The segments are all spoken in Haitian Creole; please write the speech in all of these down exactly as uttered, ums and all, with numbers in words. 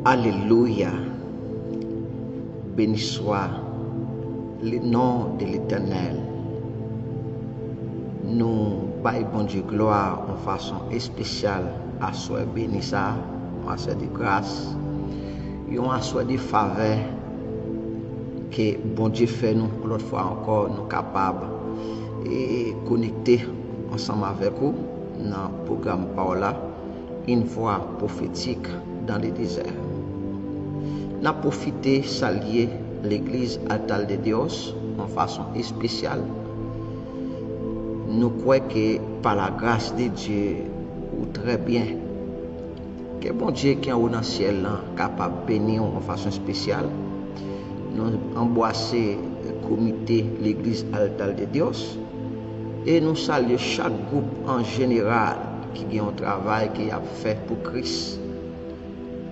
Alelouya. Béni soit le nom de l'Éternel. Nou bay Bondye glwa yon fason espesyal aswè beni sa, yon aswè de gras, yon aswè de favè ke Bondye fè nou yon lòt fwa ankò nou kapab e konekte ansanm avèk ou nan pwogram pawòl la. Une voix prophétique dans le désert. N ap pwofite salye legliz Altar de Dios yon fason espesyal. Nou kwè ke pa la grâce de Dieu ou trè byen. Ke Bondye ki anwo nan syèl lan kapab beni w yon fason espesyal. Nou anbwase komite legliz Altar de Dios. E nou salye chak gwoup an jeneral ki gen yon travay ke y ap fè pou Kris.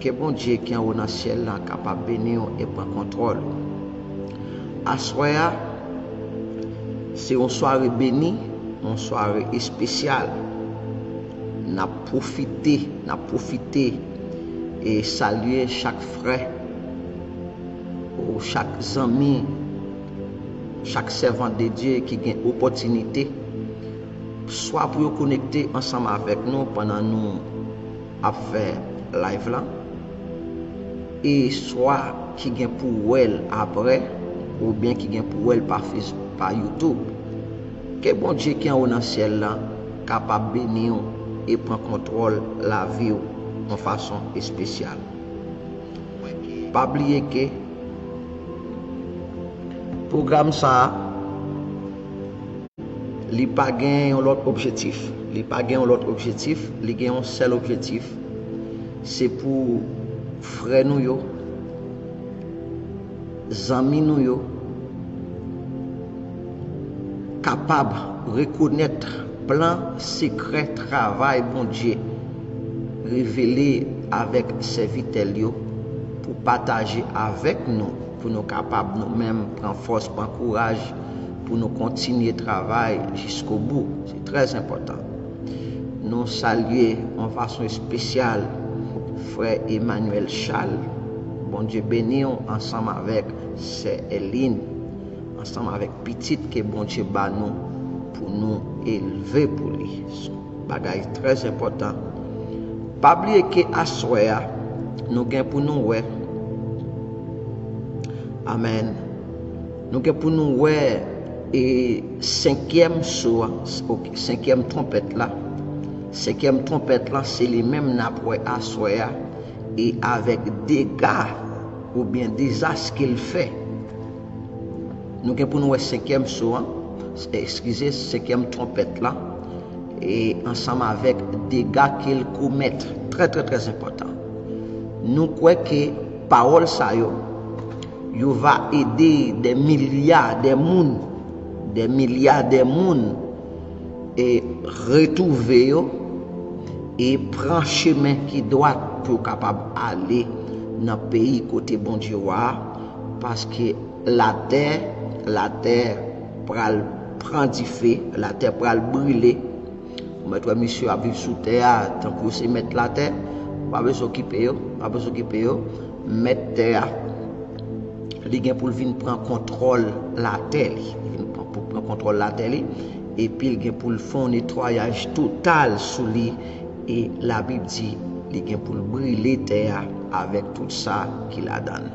Ke Bondye ki anwo nan syèl lan kapab beni w e pran kontwòl ou. Aswè a, se yon sware beni, yon sware espesyal. N ap pwofite, n ap pwofite e salye chak frè ou chak zanmi, chak sèvant de Dye ki gen opòtinite swa pou yo konekte ansanm avèk nou pandan nou ap fè live lan, e swa ki gen pou wè l apre, oubyen ki gen pou wè l pa Face-, pa YouTube. Ke Bondye ki anwo nan syèl lan kapab beni w e pran kontwòl lavi w yon fason espesyal. Pa bliye ke pwogram sa a, li pa gen yon lòt objektif. Li pa gen yon lòt objektif, li gen yon sèl objektif. Se pou frè nou yo, zanmi nou yo, kapab rekonèt plan sekrè travay Bondye revele avèk sèvitè l yo pou pataje avèk nou, pou nou kapab nou menm pran fòs, pran kouraj, pou nou kontinye travay jiskobou. Se trè enpòtan. Nou salye yon fason espesyal frè Emmanuel Charles. Bondye beni w ansanm avèk sè Elin, ansanm avèk pitit ke Bondye ba nou pou nou elve pou li. Bagay trè enpòtan. Pa bliye ke aswè a, nou gen pou nou wè. Amèn. Nou gen pou nou wè e senkyèm so a, ok, senkyèm twonpèt la. Senkyèm twonpèt la, se li menm n ap wè aswè a, e avèk dega oubyen dezas ke l fè. Nou gen pou nou wè senkyèm so an, eskize, senkyèm twonpèt la, e ansanm avèk dega ke l komèt. Trè, trè, trè enpòtan. Nou kwè ke pawòl sa yo, yo va ede dè milya dè moun, dè milya dè moun, e retwouve yo, e pran chemen ki dwat pou yo kapab ale nan peyi kote Bondye wa a, paske latè, latè pral pran dife, latè pral brile. Ou mèt wè misye ap viv sou tè a, tankou yo se mèt latè, ou pa bezwen okipe yo, pa bezwen okipe yo. Mèt tè a, li gen pou l vin pran kontwòl latè li. Li vin pran, pou pran kontwòl latè li, epi l gen pou l fè yon netwayaj total sou li, e Labib di li gen pou l brile tè a avèk tout sa ki ladan l.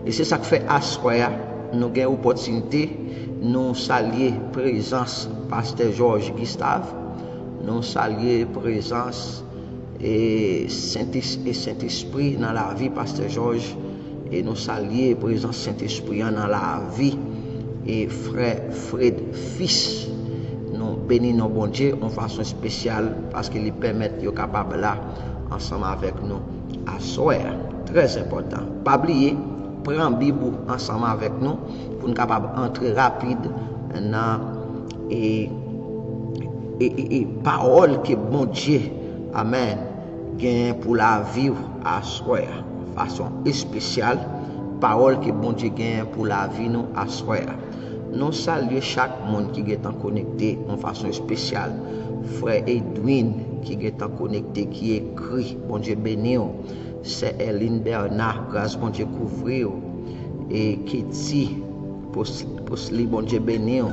E se sa k fè aswè a, nou gen opòtinite, nou salye prezans pastè Georges Gustave, nou salye prezans e Sentespri nan lavi pastè Georges, e nou salye prezans Sentespri an nan lavi e frè Fred Fils. Nou beni non Bondye yon fason espesyal paske li pèmèt yo kapab la ansanm avèk nou aswè a. Trè enpòtan. Pa bliye, pran Bib ou ansanm avèk nou pou n kapab antre rapid nan e, e, e, e pawòl ke Bondye, amèn, genyen pou lavi w aswè a. Fason espesyal, pawòl ke Bondye genyen pou lavi nou aswè a. Nou salye chak moun ki gentan konekte yon fason espesyal. Frè Edwin ki gentan konekte, ki ekri, Bondye beni w. Sè Erline Bernard, gras Bondye kouvri w. E Kitty Pos- Posli, Bondye beni w.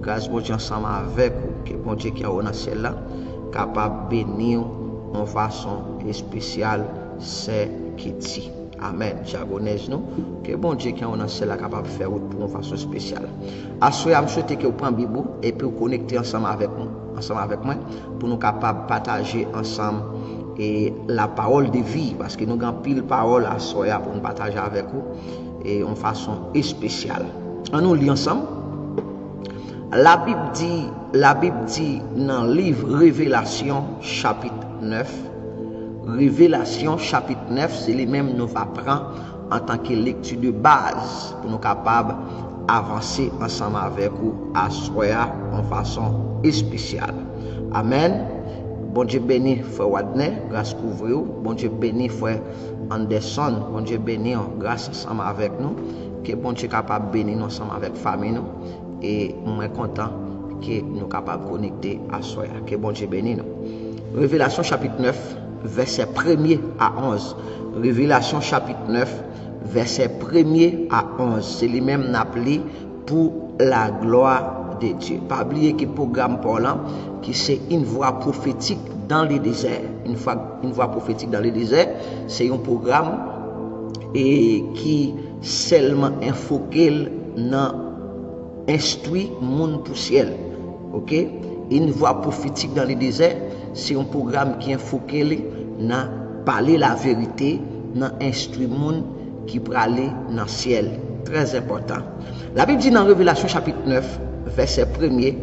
Gras Bondye ansanm avèk ou. Ke Bondye ki anwo nan syèl la kapab beni w yon fason espesyal, sè Kitty. Amèn. Jagonèz nou, ke Bondye ki anwo nan syèl la kapab fè wout pou yon fason espesyal. Aswè a, m swete ke w pran Bib ou epi w konekte ansanm avèk nou, ansanm avèk mwen, pou nou kapab pataje ansanm e la parole de vie, paske nou gen anpil pawòl aswè a pou nou pataje avèk ou e yon fason espesyal. Ann nou li ansanm. Labib di, Labib di nan liv Revelasyon chapit nèf, Revelasyon chapit nèf, se li menm nou va pran antanke lekti de baz pou nou kapab avanse ansanm avèk ou aswè a yon fason espesyal. Amèn. Bondye beni frè Wadner, gras kouvri w. Bondye beni frè Anderson, Bondye beni w, gras ansanm avèk nou. Ke Bondye kapab beni nou ansanm avèk fanmi nou. E mwen kontan ke nou kapab konekte aswè a. Ke Bondye beni nou. Revelasyon chapit nèf, vèsè premye a onz. Revelasyon chapit nèf, vèsè premye a onz. Se li menm n ap li pou la gloire de Dieu. Pa bliye ke pwogram pa w lan, ki se une voix prophétique dans le désert. Une voix, une voix prophétique dans le désert, se yon pwogram e ki sèlman enfoke l nan enstwi moun pou syèl. Oke? Une voix prophétique dans le désert, se yon pwogram ki enfoke li nan pale laverite, nan enstwi moun ki prale nan syèl. Trè enpòtan. Labib di nan Revelasyon chapit nèf, vèsè premye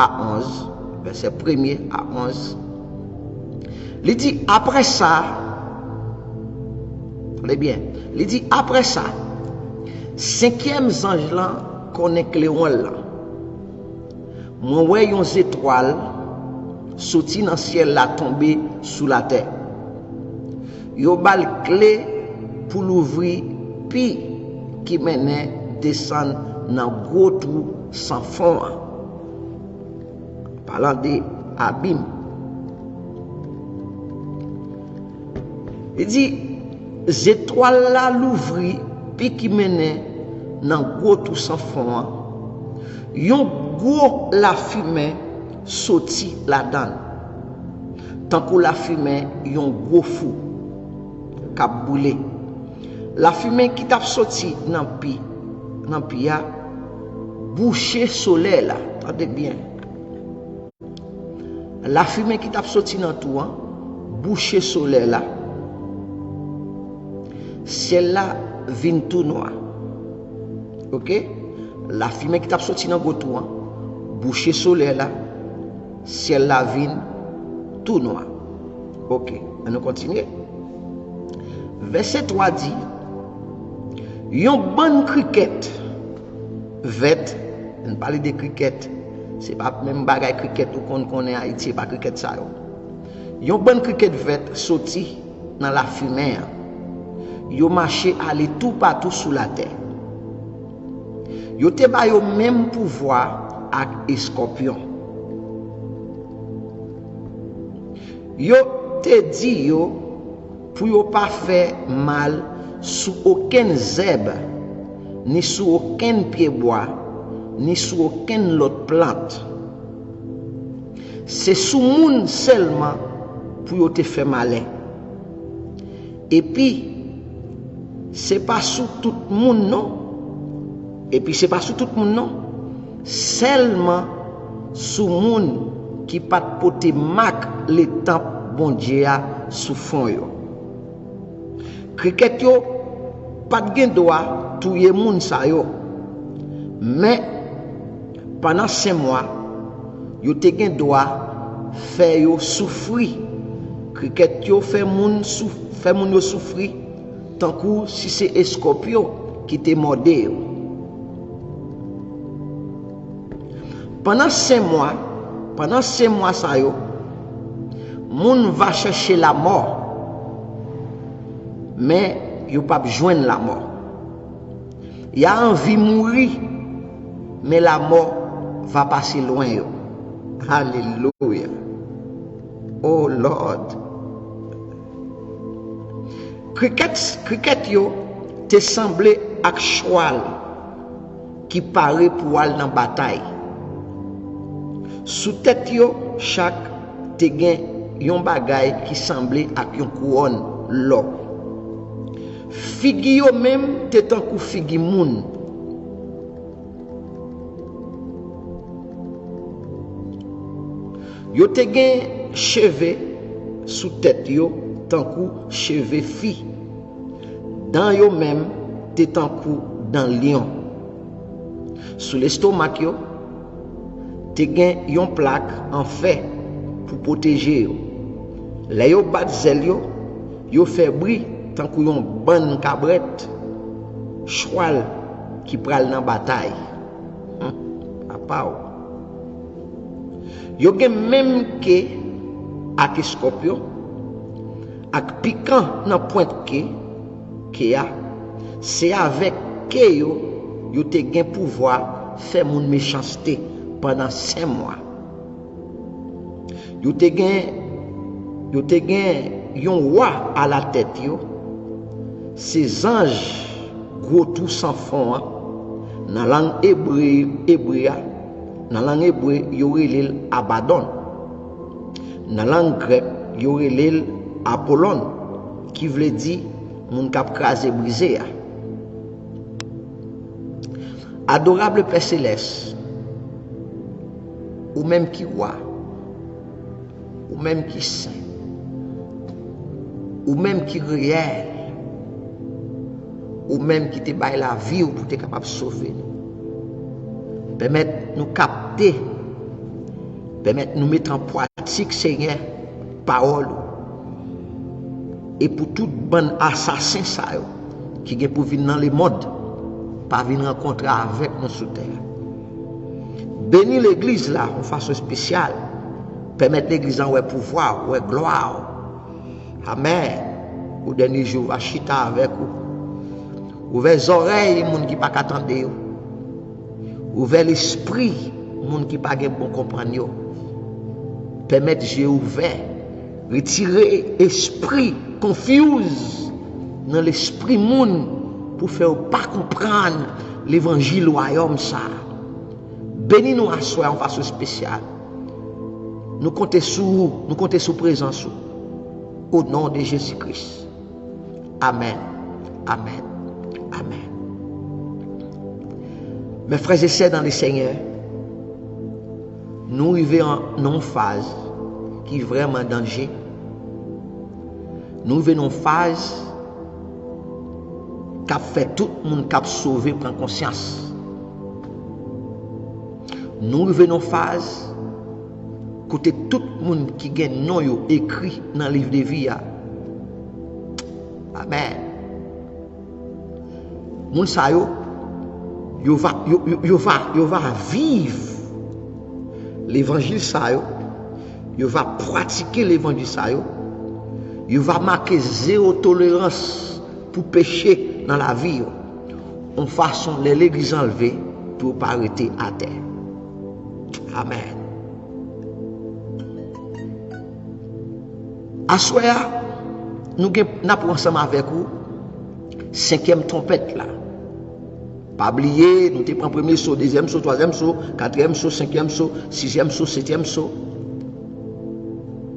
a onz, vèsè premye a onz, li di, apre sa, tande byen, li di, apre sa, senkyèm zanj lan konnen klewon l lan. Mwen wè yon zetwal soti nan syèl la tonbe sou latè. Yo ba l kle pou louvri pi ki mennen desann nan gwo twou san fon an. Palan de abim. Li di, zetwal la louvri pi ki mennen nan gwo twou san fon an. Yon gwo lafimen soti ladan l, tankou lafimen yon gwo fou k ap boule. Lafimen ki t ap soti nan pi, nan pi a, bouche solèy la. Tande byen. Lafimen ki t ap soti nan twou an bouche solèy la. Syèl la vin tou nwa. Oke? Lafimen ki t ap soti nan gwo twou an bouche solèy la. Syèl la vin tou nwa. Oke, ann nou kontinye. Vèsè twa di, yon bann krikèt vèt, ann pale de krikèt, se pa menm bagay krikèt ou konn konnen Ayiti, se pa krikèt sa yo. Yon bann krikèt vèt soti nan lafimen an. Yo mache ale toupatou sou latè. Yo te ba yo menm pouvwa ak eskòpyon. Yo te di yo pou yo pa fè mal sou okenn zèb, ni sou okenn pyebwa, ni sou okenn lòt plant. Se sou moun sèlman pou yo te fè malè. Epi, se pa sou tout moun non. Epi, se pa sou tout moun non. Sèlman sou moun ki pa t pote mak letanp Bondye a sou fwon yo. Krikèt yo pa t gen dwa touye moun sa yo. Men, pandan senk mwa, yo te gen dwa fè yo soufri. Krikèt yo fè moun souf-, fè moun yo soufri tankou si se eskòpyon ki te mòde yo. Pandan senk mwa, pandan senk mwa sa yo, moun va chèche lamò, men yo p ap jwenn lamò. Y a anvi mouri, men lamò va pase lwen yo. Alelouya. Oh Lord. Krikèt, krikèt yo te sanble ak chwal ki pare pou al nan batay. Sou tèt yo chak te gen yon bagay ki sanble ak yon kouwòn lò. Figi yo menm te tankou figi moun. Yo te gen cheve sou tèt yo tankou cheve fi. Dan yo menm te tankou dan lyon. Sou lestomak yo, te gen yon plak an fè pou pwoteje yo. Lè yo bat zèl yo, yo fè bri tankou yon bann kabrèt, chwal ki pral nan batay. Hum, papa o. Yo gen menm ke ak eskòpyon, ak pikan nan pwent ke, ke a. Se avèk ke yo, yo te gen pouvwa fè moun mechanste pandan senk mwa. Yo te gen, yo te gen yon wa alatèt yo. Se zanj gwo tou san fon an. Nan lang ebre, ebre a, nan lang ebre, yo rele l Abadòn. Nan lang grèk, yo rele l Apolòn, ki vle di moun k ap kraze brize a. Adorable Pè Selès, ou menm ki wa, ou menm ki sen, ou menm ki reyèl, ou menm ki te bay lavi w pou te kapab sove nou. Pèmèt nou kapte, pèmèt nou mete an pratik, Senyè, pawòl ou. E pou tout bann asasen sa yo ki gen pou vin nan lemonn, pa vin rankontre avèk nou sou tè a. Beni legliz la yon fason espesyal. Pèmèt legliz lan wè pouvwa w, wè glwa w. Amèn. O dènye jou, va chita avèk ou. Ouvè zòrèy moun ki pa ka tande yo. Ouvè lespri moun ki pa gen bon konprann yo. Pèmèt je ouvè. Retire espri konfyouz nan lespri moun pou fè yo pa konprann levanjil wayòm sa a. Beni nou aswè a yon fason espesyal. Nou konte sou ou, nou konte sou prezans ou. O non de Jezi Kris. Amèn. Amèn. Amèn. Mes frères et sœurs dans le Seigneur, nou rive an, nan yon faz ki vrèman danje. Nou rive nan yon faz k ap fè tout moun k ap sove pran konsyans. Nou rive nan yon faz kote tout moun ki gen non yo ekri nan liv de vi a. Amèn. Moun sa yo, yo va, yo, yo, yo va, yo va viv levanjil sa yo, yo va pratike levanjil sa yo, yo va make zewo tolerans pou peche nan lavi yo, yon fason lè legliz anlve pou yo pa rete atè. Amèn. Aswè a, nou gen, n ap wè ansanm avèk ou senkyèm twonpèt la. Pa bliye, nou te pran premye so, dezyèm so, twazyèm so, katriyèm so, senkyèm so, sizyèm so, setyèm so.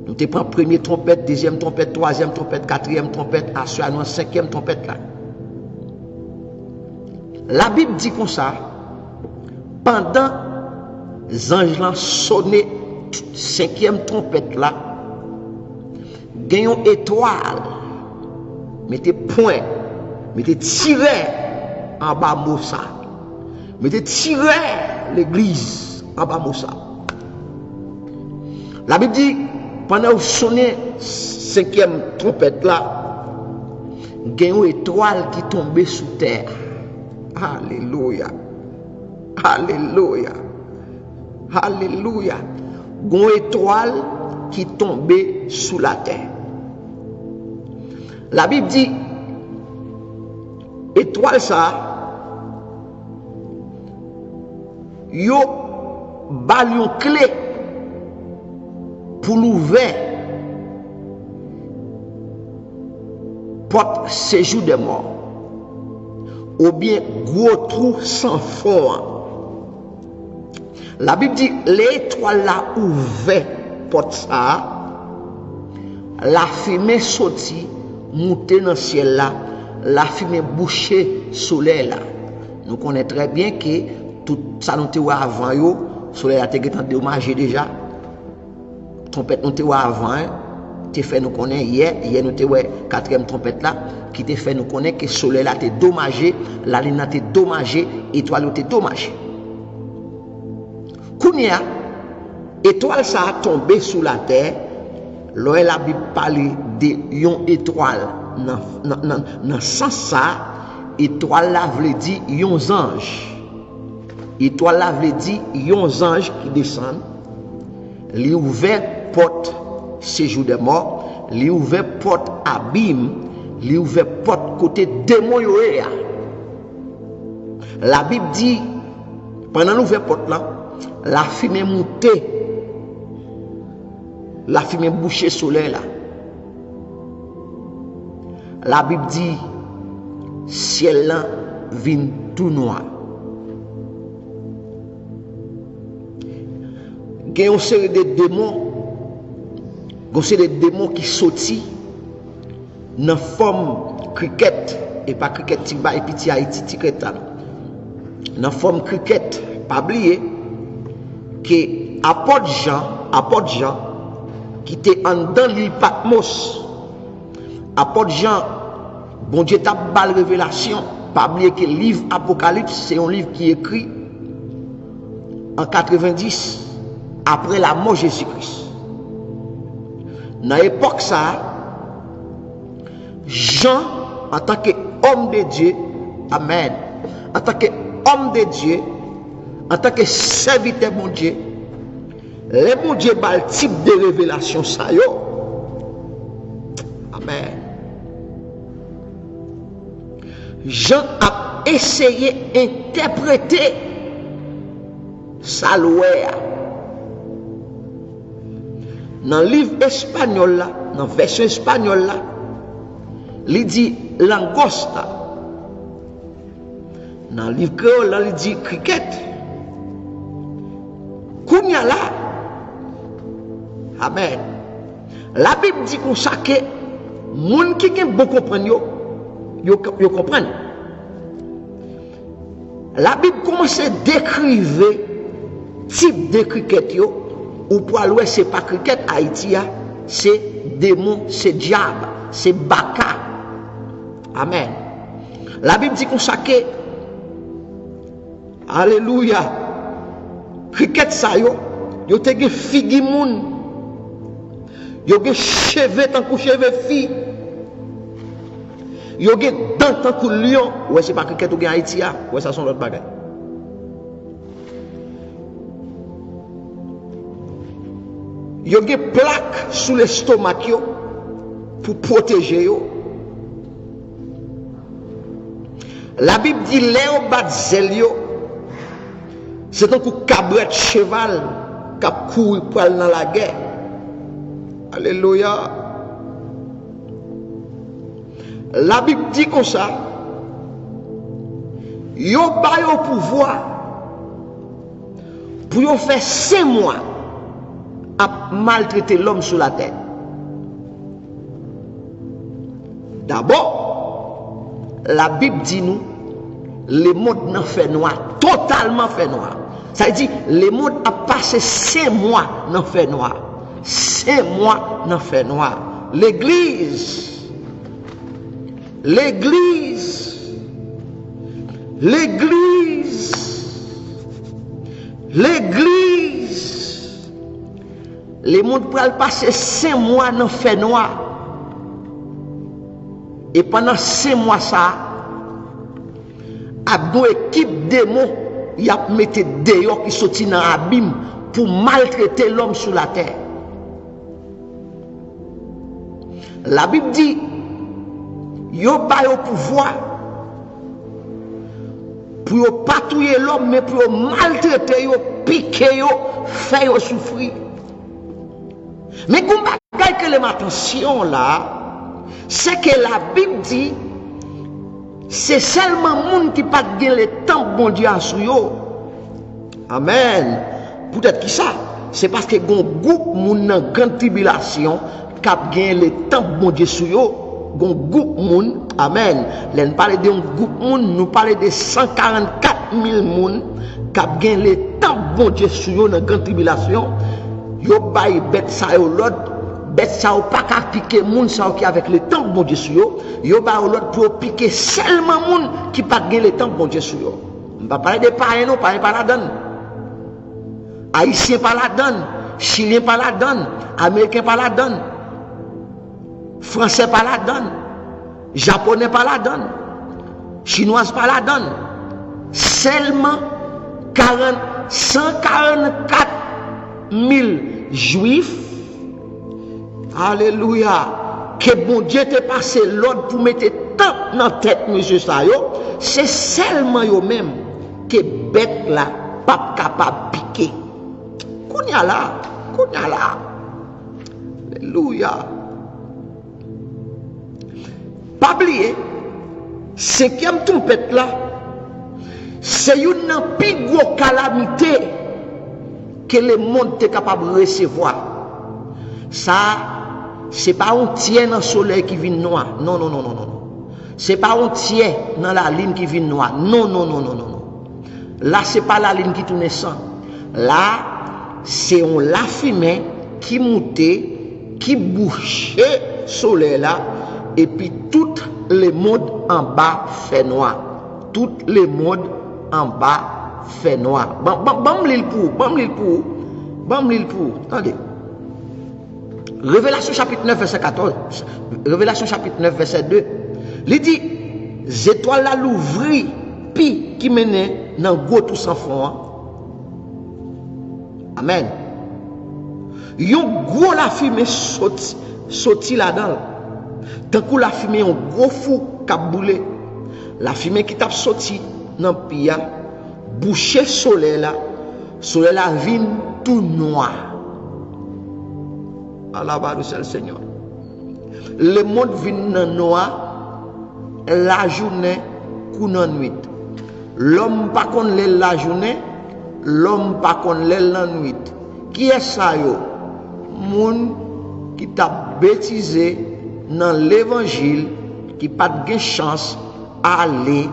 Nou te pran premye twonpèt, dezyèm twonpèt, twazyèm twonpèt, katriyèm twonpèt, aswè a nou an senkyèm twonpèt la. Labib di konsa, pandan zanj lan sone senkyèm twonpèt la, gen yon etwal, mete pwen, mete tirè anba mo sa. Mete tirè legliz anba mo sa. Labib di, pandan yo sonnen senkyèm twonpèt la, gen yon etwal ki tonbe sou tè a. Alelouya. Alelouya. Alelouya. Gon etwal ki tonbe sou latè. Labib di, etwal sa a, yo ba l yon kle pou l ouvè Pòt sejou dè mò, oubyen gwo twou san fon an. Labib di, lè etwal la ouvè pòt sa a, lafimen soti, moute nan syèl la, lafimen bouche solèy la. Nou konnen trè byen ke tout sa nou te wè avan yo, solèy la te gentan domaje deja. Twonpèt nou te wè avan an te fè nou konnen yè, yè nou te wè katriyèm twonpèt la, ki te fè nou konnen ke solèy la te domaje, lalin nan te domaje, etwal yo te domaje. Kounye a, etwal sa a tonbe sou latè, lè Labib pale de yon etwal nan, nan, nan, nan sans sa a, etwal la vle di yon zanj. Etwal la vle di yon zanj ki desann, li ouvè pòt sejou dè mò, li ouvè pòt abim, li ouvè pòt kote demon yo ye a. Labib di, pandan l ouvè pòt lan, lafimen moute, lafimen bouche solèy la. Labib di, syèl lan vin tou nwa. Gen yon seri de demon, gen yon seri de demon ki soti nan fòm krikèt, e pa krikèt ti ba, e piti Ayiti, ti krèt sa non. Nan fòm krikèt, pa bliye ke apòt Jan, apòt Jan, ki te anndan lil Patmos, apòt Jan, Bondye t ap ba l revelasyon. Pa bliye ke liv Apokalips se yon liv ki ekri an katrevenndis, apre lamò Jezi Kris. Nan epòk sa a, Jan, antanke òm de Dye, amèn, antanke òm de Dye, antanke sèvitè Bondye, lè Bondye ba l tip de revelasyon sa yo, amèn, Jan ap eseye entèprete sa l wè a. Nan liv espanyòl la, nan vèsyon espanyòl la, li di langosta. Nan liv kreyòl la, li di krikèt. Kounye a la, amèn. Labib di konsa ke moun ki gen bon konprann yo, yo, yo konprann. Labib kòmanse dekrive tip de krikèt yo, ou pral wè se pa krikèt Ayiti a, se demon, se dyab, se baka. Amèn. Labib di konsa ke, alelouya, krikèt sa yo, yo te gen figi moun, yo gen cheve tankou cheve fi, yo gen dan tankou lyon. Ou wè, se pa krikèt ou gen Ayiti a, ou wè, sa se yon lòt bagay. Yo gen plak sou lestomak yo pou pwoteje yo. Labib di lè yo bat zèl yo, se tankou kabrèt cheval k ap kouri pral nan lagè. Alelouya! Labib di konsa, yo ba yo pouvwa pou yo fè senk mwa ap maltrete lòm sou latè. Dabò, Labib di nou, lemonn nan fènwa, totalman fènwa. Sa vle di, lemonn ap pase senk mwa nan fènwa. Senk mwa nan fènwa. Legliz, legliz, legliz, legliz. Lemonn pral pase senk mwa nan fènwa. E pandan senk mwa sa a, ap gen yon ekip demon y ap mete deyò ki soti nan abim pou maltrete lòm sou latè. Labib di, yo ba yo pouvwa pou yo pa touye lòm, men pou yo maltrete yo, pike yo, fè yo soufri. Men gen yon bagay ke lè m atansyon la, Se ke Labib di, se sèlman moun ki pa t gen letanp Bondye a sou yo. Amèn. Poutèt ki sa? Se paske gon gwoup moun nan gran tribilasyon k ap gen letanp Bondye sou yo. Gon gwoup moun, amèn. Lè n pale de yon gwoup moun, nou pale de san karannkat mil moun k ap gen letanp Bondye sou yo nan gran tribilasyon. Yo bay bèt sa yo lòd, bèt sa yo pa ka pike moun sa yo ki avèk letanp Bondye sou yo. Yo ba yo lòd pou yo pike sèlman moun ki pa t gen letanp Bondye sou yo. M pa pale de payen non, payen pa ladann. Ayisyen pa ladann, chilyen pa ladann, ameriken pa ladann, fransè pa ladann, japonè pa ladann, chinwaz pa ladann. Sèlman karant, san karannkat mil jwif, alelouya, ke Bondye te pase lòd pou mete tanp nan tèt mesye sa yo, se sèlman yo menm ke bèt la p ap kapab pike. Kounye a la, kounye a la, alelouya. Pa bliye, senkyèm twonpèt la, se youn nan pi gwo kalamite ke lemonn te kapab resevwa. Sa a, se pa yon tyè nan solèy ki vin nwa. Non, non, non, non, non, non. Se pa yon tyè nan lalin ki vin nwa. Non, non, non, non, non, non. La, se pa lalin ki tounen san. La, se yon lafimen ki moute, ki bouche solèy la, epi tout lemonn anba fè nwa. Tout lemonn anba fè nwa. Ban, ban, ban m li l pou ou, ban m li l pou ou, ban m li l pou ou. Tande. Revelasyon chapit nèf, vèsè katòz. Revelasyon chapit nèf, vèsè de. Li di, zetwal la louvri pi ki mennen nan gwo tou san fon an. Amèn. Yon gwo lafimen soti, soti ladan l. Tankou lafimen yon gwo fou k ap boule. Lafimen ki t ap soti nan pi a, bouche solèy la, solèy la vin tou nwa. Alabado sèl Senyè. Lemonn vin nan nwa, lajounen kou nan nwit. Lòm pa konn lè l lajounen, lòm pa konn lè l nan nwit. Kiyès sa yo? Moun ki t ap betize nan levanjil, ki pa t gen chans ale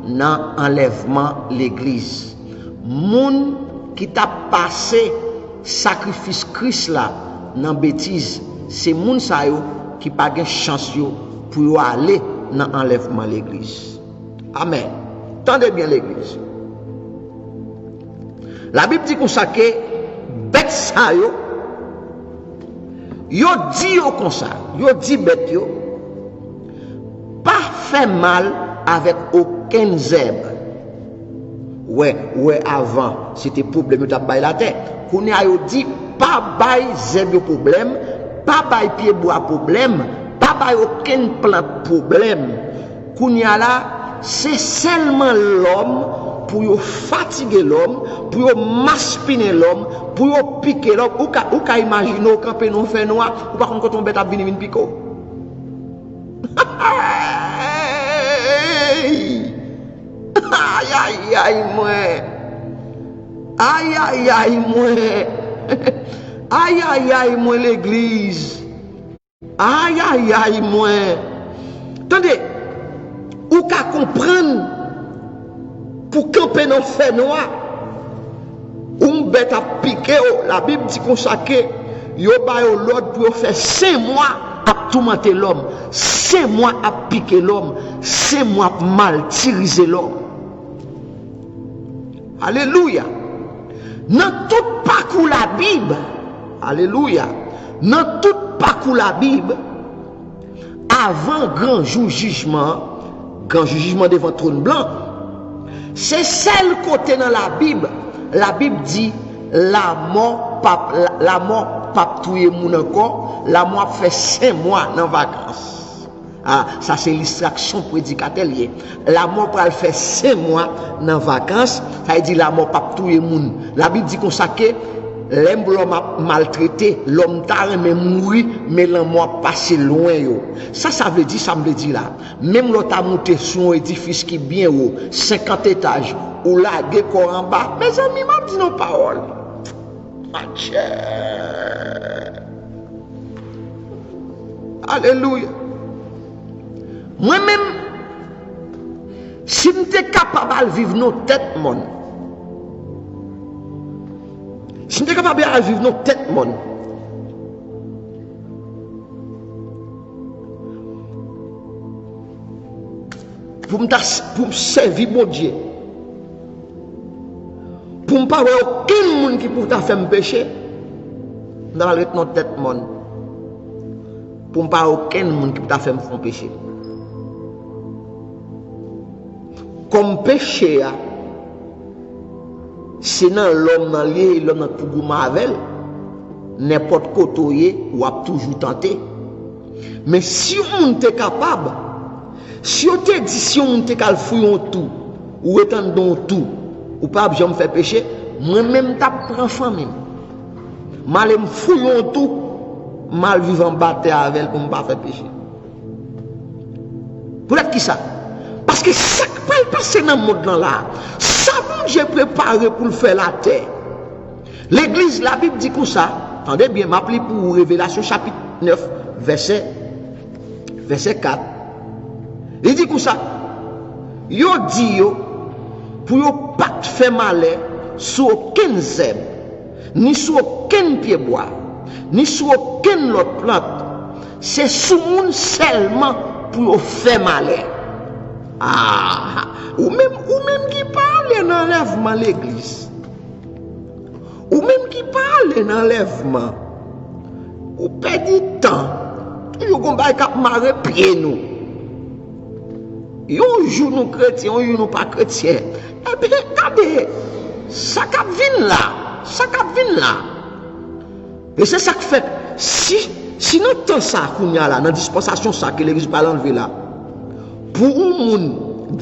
nan anlèvman legliz. Moun ki t ap pase sakrifis Kris la nan betiz, se moun sa yo ki pa gen chans yo pou yo ale nan anlèvman legliz. Amèn. Tande byen, legliz. Labib di konsa ke bèt sa yo, yo di yo konsa, yo di bèt yo, pa fè mal avèk okenn zèb. Wè, wè, avan, se te pwoblèm yo t ap bay latè. Kounye a, yo di, pa bay zèb yo pwoblèm, pa bay pyebwa pwoblèm, pa bay okenn plant pwoblèm. Kounye a la, se sèlman lòm pou yo fatige lòm, pou yo maspinen lòm, pou yo pike lòm. Ou ka, ou ka imajine w kanpe nan yon fènwa, ou pa konn kote yon bèt ap vini vin pike w. Ayayay mwen. Ayayay mwen. Ayayay mwen, legliz. Ayayay mwen. Tande, ou ka konprann pou kanpe nan fènwa, yon bèt ap pike w, Labib di konsa ke yo ba yo lòd pou yo fè senk mwa ap toumante lòm, senk mwa ap pike lòm, senk mwa ap matirize lòm. Alelouya. Nan tout pakou Labib, alelouya, nan tout pakou Labib, avan gran jou jijman an, gran jou jijman devan twòn blan, se sèl kote nan Labib, Labib di, lamò p ap, lamò p ap touye moun ankò, lamò ap fè senk mwa nan vakans. Ah, sa se listraksyon predikatè l ye. Lamò pral fè senk mwa nan vakans, sa vle di lamò p ap touye moun. Labib di konsa ke Lè lòm ap maltrete, lòm ta renmen mouri, men lanmò ap pase lwen yo. Sa sa vle di, sa m vle di la? Menm lè w ta moute sou yon edifis ki byen wo, senkant etaj, ou lage kò w anba. Mezanmi, m ap di nou pawòl. Adje. Alelouya. Mwen menm, si m te kapab al viv nan tèt mòn, si m te kapab al viv nan tèt mòn, pou m ta, pou m sèvi Bondye, pou m pa wè okenn moun ki pou ta fè m peche, m ta pral ret nan tèt mòn. Pou m pa wè okenn moun ki pou ta fè m fè yon peche. Kòm peche a, se nan lòm nan li ye, e lòm nan k pou goumen avè l. Nenpòt kote w ye, w ap toujou tante. Men si yon moun te kapab, si yo te di si yon moun te ka al fouye yon twou, ou ret anndan yon twou, ou p ap janm fè peche, mwen menm m t ap pran fanmi m. M ale m fouye yon twou, m al viv anba tè avè l pou m pa fè peche. Poutèt ki sa? Paske sa k pral pase nan mond lan la, sa Bondye prepare pou l fè latè, legliz, Labib di konsa, tande byen, m ap li pou ou Revelasyon chapit nèf, vèsè, vèsè kat. Li di konsa, yo di yo pou yo pa t fè malè sou okenn zèb, ni sou okenn pyebwa, ni sou okenn lòt plant. Se sou moun sèlman pou yo fè malè. Ah, ou menm, ou menm ki pa ale nan anlèvman legliz. Ou menm ki pa ale nan anlèvman. Ou pèdi tan. Toujou gon bagay k ap mare pye nou. Yon jou nou kretyen, yon jou nou pa kretyen. Ebyen, gade, sa k ap vin la, sa k ap vin la. E se sa k fè, si, si nan tan sa a kounye a la, nan dispansasyon sa a ke legliz pral anlve la, pou yon moun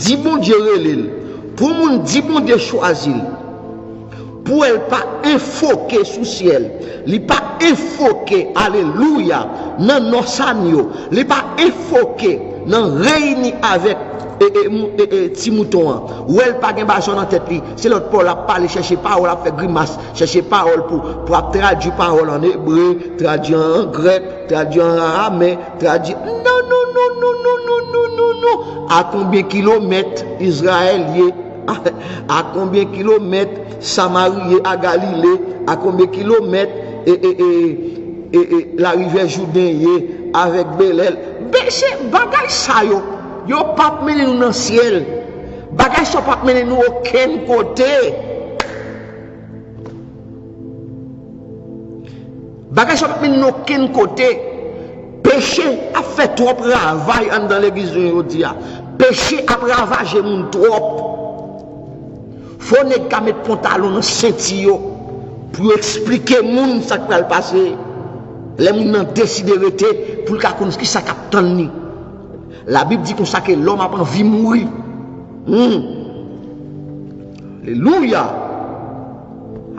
di Bondye rele l, pou yon moun di Bondye chwazi l, pou w wè l pa enfoke sou syèl, li pa enfoke, alelouya, nan nòsanyo, li pa enfoke nan reyini avèk e, e, mou- e, e, ti mouton an. Ou wè l pa gen bazò nan tèt li. Se lòt pawòl l ap pale, chèche pawòl, ap fè grimas, chèche pawòl pou, pou ap tradui pawòl an ebre, tradui an grèk, tradui an aramen, tradui. Non, non, non, non, non, non, non, non, non. A konbyen kilomèt Izrayèl ye? A konbyen kilomèt Samari ye a Galile? A konbyen kilomèt e, e, e, e, e, larivyè Jouden ye avèk Belèl? Mesye, bagay sa yo, yo p ap mennen nou nan syèl. Bagay sa yo p ap mennen nou okenn kote. Bagay sa yo p ap mennen nou okenn kote. Peche ap fè twòp ravaj anndan legliz nou jodi a. Peche ap ravaje moun twòp. Fò nèg ka met pantalon nan senti yo pou yo eksplike moun sa k pral pase. Lè moun nan deside rete, pou l ka konn kisa k ap tann li. Labib di konsa ke lòm ap anvi mouri. Hmm. Alelouya!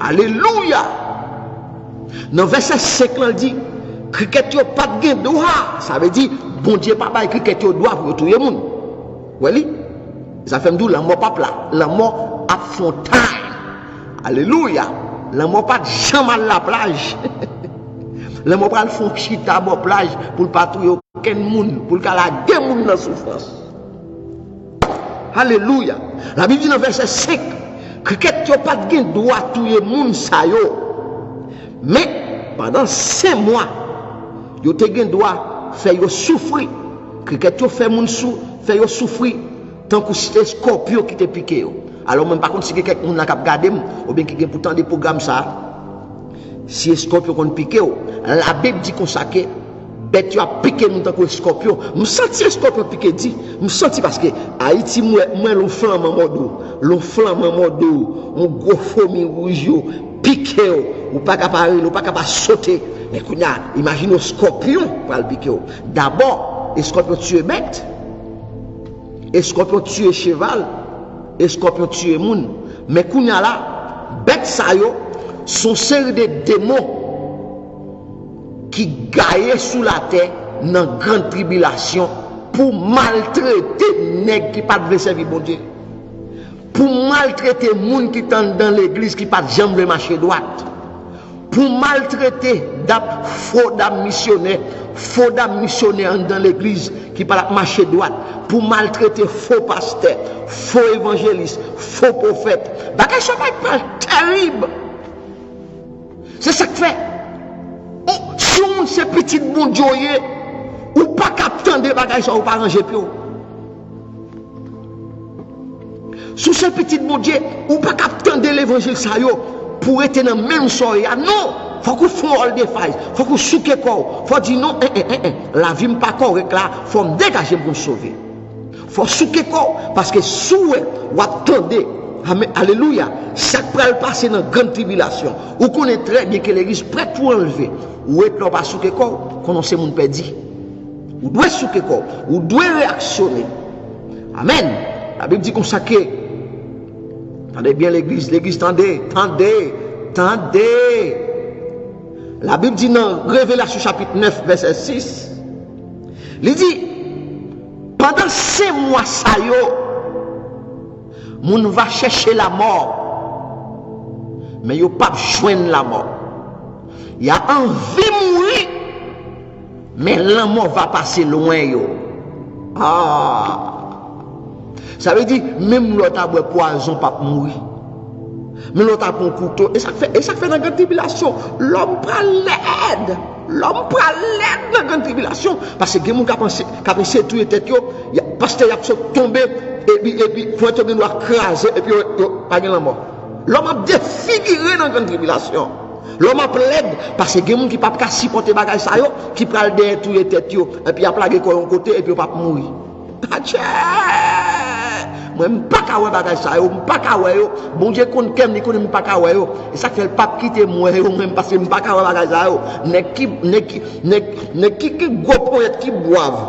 Alelouya! Nan vèsè senk lan, l di, krikèt yo pa t gen dwa. Sa vle di, Bondye pa bay krikèt yo dwa pou yo touye moun. Wè li? Sa fè m di w, lanmò p ap la. Lanmò ap fè yon time. Alelouya! Lanmò pa t janm al laplaj. Lanmò pral fè yon chita bò plaj pou l pa touye okenn moun, pou l ka lage moun nan soufrans. Alelouya! Labib di nan vèsè senk, krikèt yo pa t gen dwa touye moun sa yo. Men, pandan senk mwa, yo te gen dwa fè yo soufri. Krikèt yo fè moun sou, fè yo soufri, tankou si se eskòpyon ki te pike yo. Alò, mwen pa konn si gen kèk moun la k ap gade m, oubyen ki gen pou tande pwogram sa a. Si eskòpyon konn pike w, Labib di konsa ke bèt yo ap pike nou tankou eskòpyon. M santi eskòpyon pike di. M santi paske Ayiti, m wè, m wè lè yon flanman mòde w, lè yon flanman mòde w, yon gwo fomi wouj yo pike w, ou pa ka pa rele, ou pa ka pa sote. Men kounye a, imajine w eskòpyon pral pike w. Dabò, eskòpyon tiye bèt. Eskòpyon tiye cheval, eskòpyon tiye moun. Men kounye a la, bèt sa yo, Se yon seri de demon ki gaye sou latè nan grann tribilasyon pou maltrete nèg ki pa t vle sèvi Bondye, pou maltrete moun ki t anndan legliz ki pa t janm vle mache dwat, pou maltrete dam, fo dam misyonè, fo dam misyonè anndan legliz ki pa t ap mache dwat, pou maltrete fo pastè, fo evanjelis, fo pwofèt. Bagay sa yo pral terib. Se sa k fè, o, si yon moun se pitit Bondye w ye, ou pa ka ap tande bagay sa yo pa ranje pye w. Si w se pitit Bondye, ou pa ka ap tande levanjil sa yo pou w rete nan menm sa w ye a. Non! Fòk ou fè yon all the fight. Fòk ou souke kò w. Fò w di non, en, en, en, en. Lavi m pa kòrèk la. Fò m degaje m pou m sove. Fò w souke kò w, paske si w wè, w ap tande. Amèn. Alelouya. Sa k pral pase nan grann tribilasyon. Ou konnen trè byen ke legliz prèt pou anlve. Ou ret la w pa souke kò w, konnen w se moun pèdi. Ou dwe souke kò w. Ou dwe reyaksyone. Amèn. Labib di konsa ke, tande byen legliz, legliz tande, tande, tande. Labib di nan Revelasyon chapit nèf vèsè sis, li di, pandan senk mwa sa yo, moun va chèche lamò, men yo p ap jwenn lamò. Y a anvi mouri, men lanmò va pase lwen yo. Ah! Sa vle di, menm lè w ta bwè pwazon, p ap mouri. Menm lè w ta pran kouto, e sa k fè, e sa k fè nan grann tribilasyon, lòm pral lèd. Lòm pral lèd nan grann tribilasyon, paske gen moun k ap anse-, k ap eseye touye tèt yo, y a, pastè y ap sot tonbe, epi, epi, fwèt yo gendwa kraze, epi yo, yo pa gen lanmò. Lòm ap defigire nan grann tribilasyon. Lòm ap lèd, paske gen moun ki p ap ka sipòte bagay sa yo, ki pral dèyè touye tèt yo, epi y ap lage kò yo yon kote, epi yo p ap mouri. Atchè! Mwen, m pa ka wè bagay sa yo, m pa ka wè yo. Bondye konn kè m, li konnen m pa ka wè yo. E sa k fè l p ap kite m wè yo, mwen, paske m pa ka wè bagay sa yo. Nèg ki, nèg ki, nèg, nèg ki gen gwo ponyèt ki bwav,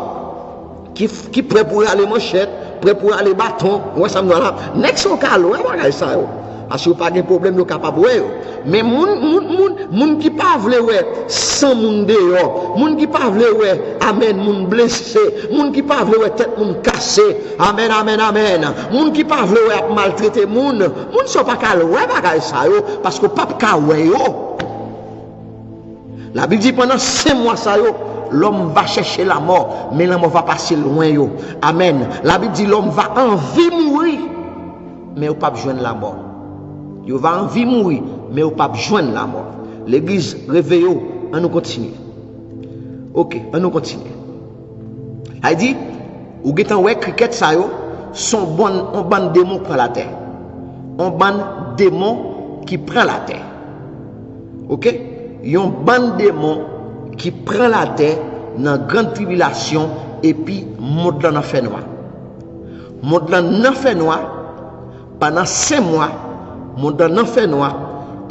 ki, ki prè pou rale manchèt, prè pou rale baton, ou wè sa m di w la? Nèg sa yo ka wè bagay sa yo. Paske yo pa gen pwoblèm, yo kapab wè yo. Men moun, moun, moun, moun ki pa vle wè san moun deyò, moun ki pa vle wè, amèn, moun blese, moun ki pa vle wè tèt moun kase, amèn, amèn, amèn, moun ki pa vle wè ap maltrete moun, moun sa yo pa ka al wè bagay sa yo, paske w p ap ka wè yo. Labib di pandan senk mwa sa yo, lòm va chèche lamò, men lanmò va pase lwen yo. Amèn. Labib di lòm va anvi mouri, men yo p ap jwenn lamò. Yo va anvi mouri, men yo p ap jwenn lamò. Legliz, reveye w, ann nou kontinye. Oke, ann nou kontinye. Sa vle di, ou gentan wè krikèt sa yo, se yon bann, yon bann demon k pran latè. Yon bann demon ki pran latè. Oke? Yon bann demon ki pran latè nan grann tribilasyon epi mond lan nan fènwa. Mond lan nan fènwa, pandan senk mwa, mond lan nan fènwa,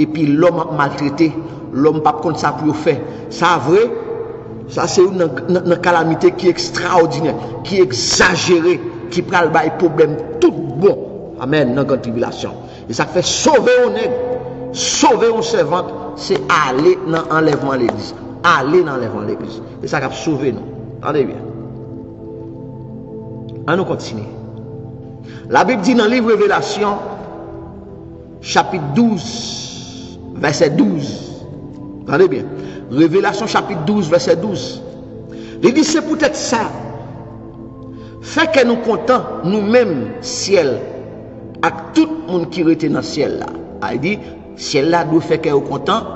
epi lòm ap maltrete, lòm p ap konn sa pou yo fè. Sa vre, sa se youn nan, nan, nan kalamite ki ekstraòdinè, ki egzajere, ki pral bay pwoblèm tout bon. Amèn, nan grann tribilasyon. E sa k fè sove yon nèg, sove yon sèvant, se ale nan anlèvman legliz. Ale nan anlèvman legliz. E sa k ap sove nou. Tande byen. Ann nou kontinye. Labib di nan liv Revelasyon, chapit douz, vèsè douz. Tande byen. Revelasyon, chapit douz, vèsè douz. Li di, se poutèt sa, fè kè nou kontan, nou menm syèl, ak tout moun ki rete nan syèl la. Sa vle di, syèl la dwe fè kè yo kontan,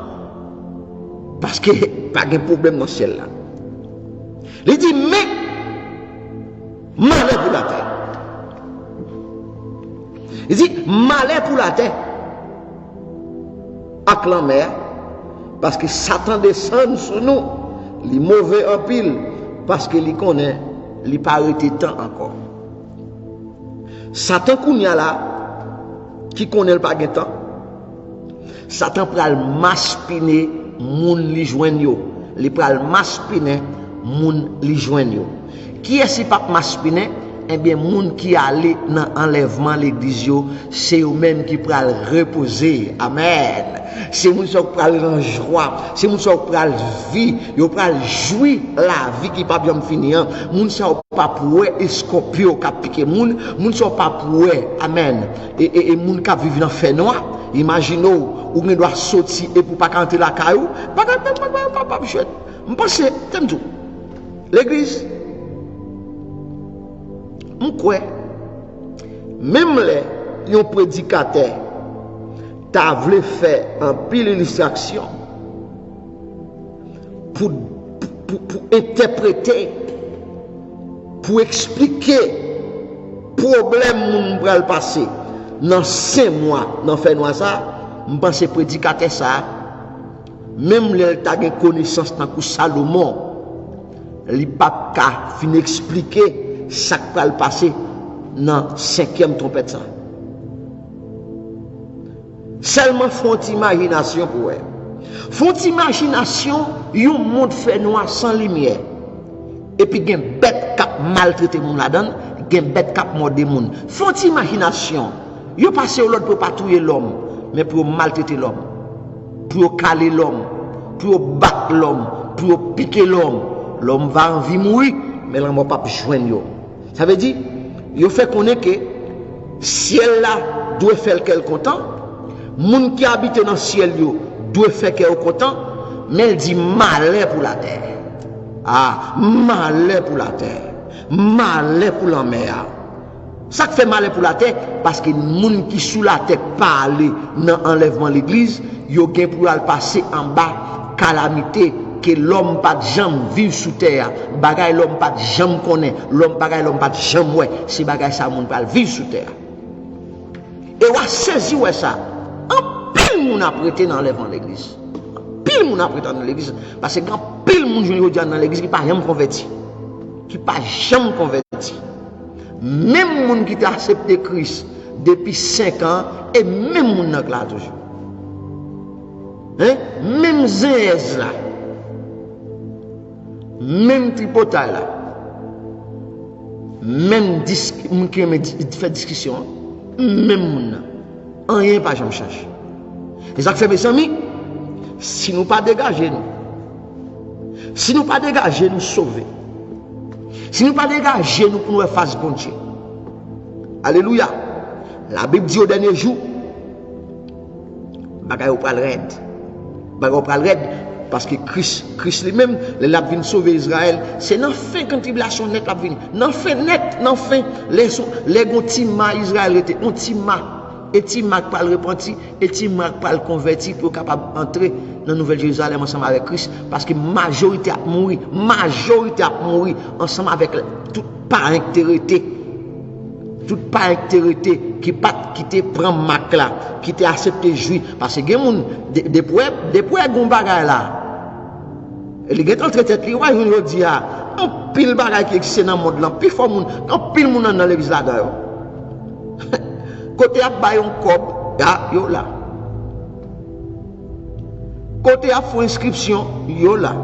paske pa gen pwoblèm nan syèl la. Li di, men, malè pou latè. Li di, malè pou latè ak lanmè a, paske Satan desann sou nou, li move anpil, paske li konnen li pa rete tan ankò. Satan kounye a la, ki konnen l pa gen tan, Satan pral maspinen moun li jwenn yo. Li pral maspinen moun li jwenn yo. Kiyès li p ap maspinen? Ebyen, moun ki ale nan anlèvman legliz yo, se yo menm ki pral repoze. Amèn. Se moun sa yo k pral nan jwa, se moun sa yo k pral vi, yo pral jwi lavi ki p ap janm fini an. Moun sa yo p ap wè eskòpyon k ap pike moun, moun sa yo p ap wè, amèn, e, e, e moun k ap viv nan fènwa. Imajine w, ou gen dwa soti epi w pa ka antre lakay ou. Bagay pa, pa, pa, pa, p ap jwèt. M panse, tande m di w, legliz, m kwè, menm lè yon predikatè ta vle fè anpil ilistraksyon pou, pou, pou, pou entèprete, pou eksplike pwoblèm moun pral pase nan senk mwa nan fènwa sa, m panse predikatè sa, menm lè l ta gen konesans tankou Salomon, li p ap ka fin eksplike sa k pral pase nan senkyèm twonpèt sa. Sèlman fè yon ti imajinasyon pou w wè. Fè yon ti imajinasyon yon mond fènwa san limyè. Epi gen bèt k ap maltrete moun ladan l, gen bèt k ap mòde moun. Fè yon ti imajinasyon. Yo pase yo lòd pou yo pa touye lòm, men pou yo maltrete lòm, pou yo kale lòm, pou yo bat lòm, pou yo pike lòm. Lòm va anvi mouri, men lanmò p ap jwenn yo. Sa vle di, yo fè konnen ke syèl la dwe fè l kè l kontan, moun ki abite nan syèl yo dwe fè kè yo kontan, men l di malè pou latè. A, malè pou latè, malè pou lanmè a. Sa k fè malè pou latè? Paske moun ki sou latè k pa ale nan anlèvman legliz, yo gen pou yo al pase anba kalamite ke lòm pa t janm viv sou tè a, bagay lòm pa t janm konnen, lòm, bagay lòm pa t janm wè. Se bagay sa moun pral viv sou tè a. E w a sezi wè sa. Anpil moun ap rete nan anlèvman legliz. Anpil moun ap rete nan legliz. Paske gen anpil moun jwenn jodi a nan legliz ki pa janm konvèti. Ki pa janm konvèti. Menm moun ki te aksepte Kris depi senk an, e menm moun nan k la toujou. Hein? Menm zenyèz la. Menm tripotay la. Menm dis-, moun ki renmen di-, fè diskisyon an. Menm moun nan. Anyen pa janm chanje. E sa k fè, mezanmi, si nou pa degaje nou, si nou pa degaje nou sove, si nou pa degaje nou pou nou wè fas Bondye, alelouya, Labib di o dènye jou, bagay yo pral rèd. Bagay yo pral rèd, paske Kris, Kris li menm, lè l ap vin sove Izrayèl, se nan fen gran tribilasyon nèt l ap vini. Nan fen nèt, nan fen, lè son, lè gon ti ma Izrayèl rete, yon ti ma, e ti ma k pral repanti, e ti ma k pral konvèti pou yo kapab antre nan Nouvèl Jerizalèm ansanm avèk Kris, paske majorite ap mouri, majorite ap mouri ansanm avèk tout payen k te rete. Tout payen ki te rete, ki pa t, ki te pran mak la, ki te aksepte jwi. Paske gen moun, de-, depi w wè, depi w wè gon bagay la, li gentan antre tèt li, w a jwenn jodi a, anpil bagay ki egziste nan mond lan, pifò moun, anpil moun anndan legliz ladan yo. Kote y ap bay yon kòb, a, yo la. Kote y ap fè yon enskripsyon, yo la.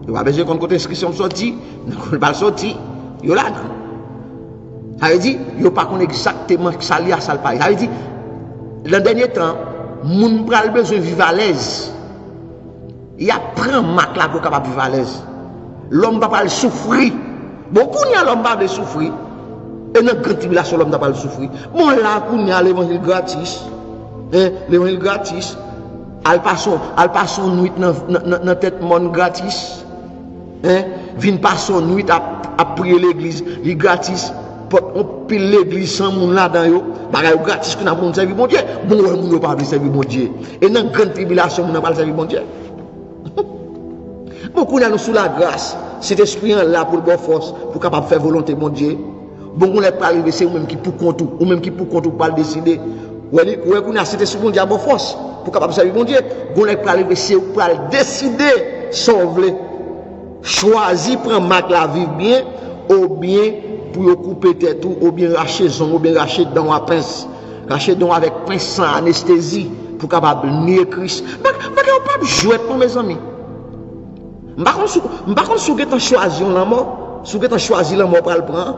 Yo pa bezwen konn kote enskripsyon soti, nan kote l pral soti, yo ladan. Sa vle di, yo pa konn egzakteman sa l ye a sa l pa ye. Sa vle di, nan dènye tan, moun pral bezwen viv alèz. Y ap pran mak la pou yo kapab viv alèz. Lòm pa pral soufri. Bon, kounye a lòm pa vle soufri. E nan gran tribilasyon lòm ta pral soufri. Bon, la kounye a levanjil gratis. Hein, levanjil gratis. Al pase, al pase yon nwit nan, nan, nan, nan tèt mòn gratis. Hein? Vin pase yon nwit ap, ap priye legliz, li gratis. Pòt yon pil legliz san moun ladan yo. Bagay yo gratis kounye a pou moun sèvi Bondye. Bon, wè moun yo pa vle sèvi Bondye. E nan gran tribilasyon moun nan pral sèvi Bondye. Bon, kounye a nou sou lagras. Sentespri an la pou l ba w fòs pou w kapab fè volonte Bondye. Bon, gon lè k pral rive, se ou menm ki poukont ou. Ou menm ki poukont ou k pral deside. Ou wè li, ou wè kounye a, Sentespri Bondye a ba w fòs pou w kapab sèvi Bondye. Gon lè k pral rive, se ou k pral deside sa w vle. Chwazi pran mak la, viv byen, oubyen pou yo koupe tèt ou, oubyen rache zong, oubyen rache dan w a pens. Rache dan w avèk pens san anestezi pou w kapab niye Kris. Bag-, bagay yo p ap jwèt non, mezanmi. M pa konn si w, m pa konn si w gentan chwazi yon lanmò, si w gentan chwazi lanmò w pral pran an.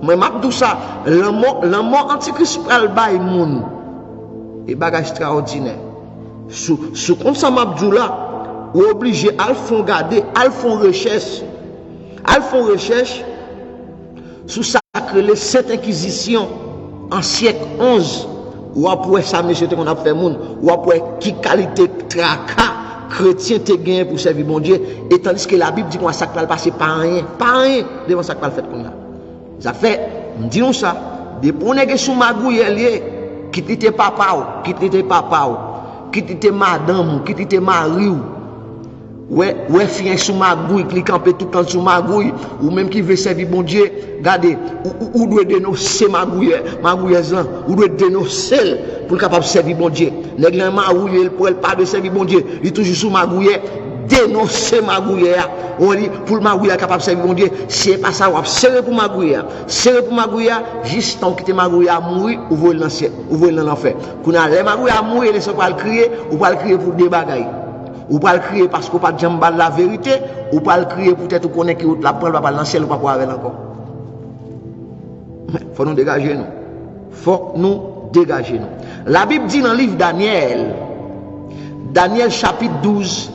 Mwen, m ap di w sa, lanmò, lanmò Antikris pral bay moun. E bagay ekstraòdinè. Si w, si w konn sa m ap di w la, ou oblije al fè yon gade, al fè yon rechèch. Al fè yon rechèch sou sa k rele Sent Enkizisyon an syèk onz. W ap wè sa mesye te konn ap fè moun. W ap wè ki kalite traka kretyen te genyen pou sèvi Bondye. E tandiske Labib di konsa, sa k pral pase pa anyen. Pa anyen devan sa k pral fèt kounye a. Sa fè, m di nou sa, depi yon nèg e sou magouyè l ye, kit li te papa w, kit li te papa w, kit li te madanm ou, kit li te mari w, wè, wè fi an sou magouy, li kanpe tout tan sou magouy, ou menm ki vle sèvi Bondye, gade, ou, ou, ou dwe denonse magouyè, magouyèz lan, ou dwe denonse l pou l kapab sèvi Bondye. Nèg lan magouye, l kwè l pa dwe sèvi Bondye, li toujou sou magouyè, denonse magouyè a. Ou di, pou l magouyè a kapab sèvi Bondye, si e pa sa, w ap sere pou magouyè a. Sere pou magouyè a, jistan w kite magouyè a mouri, ou voye l nan syèl, ou voye l nan lanfè. Kounye a, lè magouyè a mouri, e lè sa w pral kriye, ou pral kriye pou de bagay. Ou pral kriye paske w pa t janm ba l laverite, ou pral kriye poutèt ou konnen ki wout l ap pran, l pa pral nan syèl, ou pa pral avè l ankò. Fò nou degaje nou. Fòk nou degaje nou. Labib di nan liv Danyèl, Danyèl chapit douz,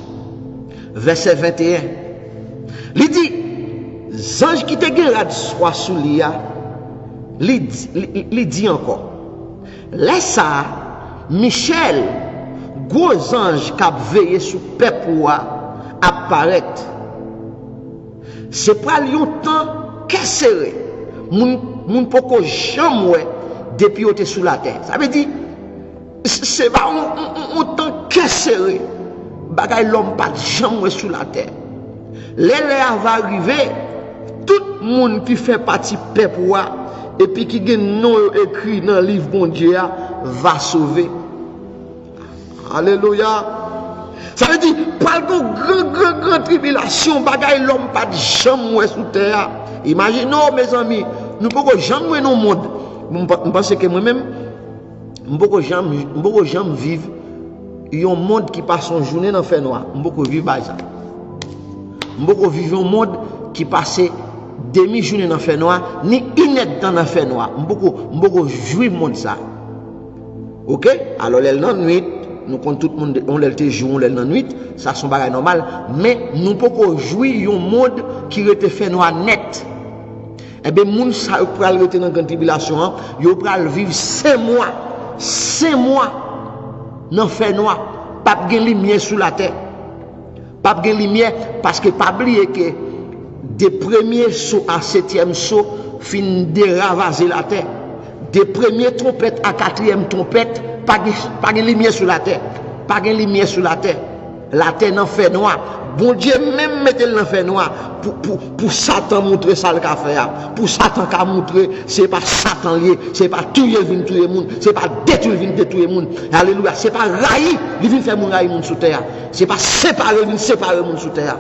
vèsè venteyen, li di, zanj ki te gen rad swa sou li a, li di, li, li di ankò, lè sa a, Michèl, gwo zanj k ap veye sou pèp ou a, ap parèt. Se pral yon tan kè sere. Moun, moun poko janm wè depi yo te sou latè. Sa vle di, se, se pa yon, yon, yon, yon tan kè sere. Bagay lòm pa t janm wè sou latè. Lè lè a va rive, tout moun ki fè pati pèp ou a, epi ki gen non yo ekri nan liv Bondye a, va sove. Alelouya. Sa vle di, pral gen yon gran, gran, gran tribilasyon, bagay lòm pa t janm wè sou tè a. Imajine w, mezanmi, nou poko janm wè nan mond. M pa-, m panse ke mwen menm, m poko janm, m poko janm viv yon mond ki pase yon jounen nan fènwa. M poko viv bagay sa. M poko viv yon mond ki pase demi jounen nan fènwa, ni inèdtan nan fènwa. M poko, m poko jwi mond sa. Oke? Alò, lè l nan nwit, nou konn tout moun, yon lè l te jou, yon lè l nan nwit, sa se yon bagay nòmal, men nou poko jwi yon mond ki rete fènwa nèt. Ebyen, moun sa yo k pral rete nan grann tribilasyon an, yo pral viv senk mwa, senk mwa nan fènwa, p ap gen limyè sou latè. P ap gen limyè, paske pa bliye ke de premye so a setyèm so fin deravaze latè. De premye twonpèt a katriyèm twonpèt, pa gen, pa gen limyè sou latè. Pa gen limyè sou latè. Latè nan fènwa. Bondye menm mete l nan fènwa pou, pou, pou Satan montre sa l ka fè a. Pou Satan ka montre se pa Satan l ye, se pa touye l vin touye moun, se pa detwi l vin detwi moun. Alelouya. Se pa rayi li vin fè moun rayi moun sou tè a. Se pa separe l vin separe moun sou tè a.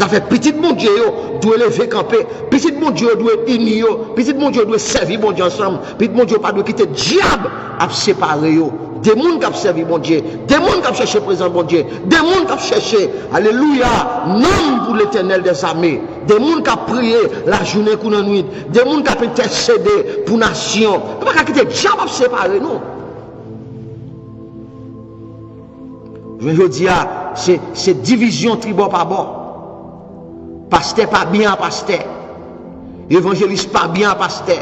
Zafè pitit Bondye yo dwe leve kanpe. Pitit Bondye yo dwe ini yo. Pitit Bondye yo dwe sèvi Bondye ansanm. Pitit Bondye yo pa dwe kite dyab ap separe yo de moun k ap sèvi Bondye, de moun k ap chèche prezans Bondye, de moun k ap chèche, alelouya, nanm pou Letènèl dèzame, de moun k ap priye lajounen kou lannwit, de moun k ap entèsede pou nasyon. Nou pa ka kite dyab ap separe nou. Jounen jodi a, se, se divizyon tribò pa bò. Pastè pa byen a pastè. Evanjelis pa byen a pastè.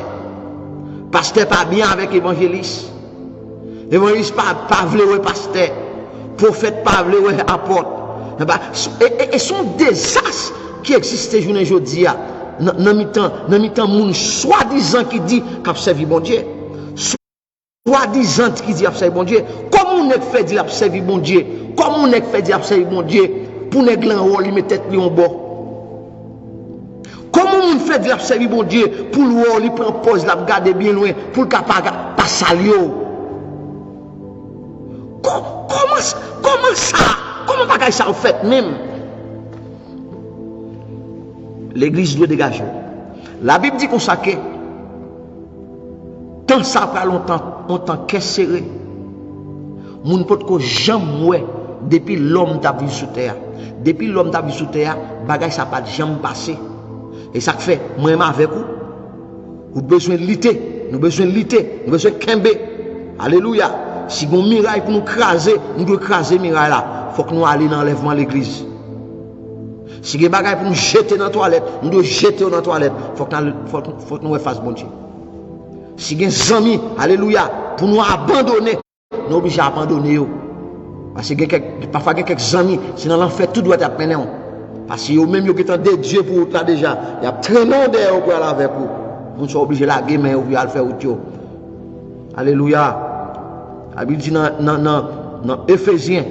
Pastè pa byen avèk evanjelis. Evanjelis pa, pa vle wè pastè. Pwofèt pa vle wè apòt. Nan pa, e, e, e se yon dezas ki egziste jounen jodi a nan, nan mitan, nan mitan moun swadizan ki di k ap sèvi Bondye. Swadizan ki di ap sèvi Bondye. Kòman yon nèg fè di l ap sèvi Bondye? Kòman yon nèg fè di l ap sèvi Bondye pou nèg lan wè w, li met tèt li yon bò? Kòman yon moun fè di l ap sèvi Bondye pou l wè w, li pran pòz l ap gade byen lwen pou l ka pa, pa salye w? Kò-, kòman, kòman sa? Kòman bagay sa yo fèt menm? Legliz dwe degaje w. Labib di konsa ke tan sa pral yon tan, yon tan kè sere. Moun potko janm wè depi lòm t ap viv sou tè a. Depi lòm t ap viv sou tè a, bagay sa pa t janm pase. E sa k fè, mwen menm avèk ou, Ou bezwen lite, nou bezwen lite, nou bezwen kenbe. Alelouya. Si gen yon miray pou nou kraze, nou dwe kraze miray la. Fòk nou ale nan anlèvman legliz. Si gen bagay pou nou jete nan twalèt, nou dwe jete yo nan twalèt. Fòk nou, fòk, fòk nou wè fas Bondye. Si gen zanmi, alelouya, pou nou abandone, nou oblije abandone yo. Paske gen kèk, pafwa gen kèk zanmi, se nan lanfè tou dwat y ap mennen w. Paske yo menm yo gentan dedye pou wout la deja. Y ap trennen w dèyè yo pou y al avèk ou. Moun sa oblije lage men yo pou y al fè wout yo. Alelouya. Labib di nan, nan, nan, nan Efezyen,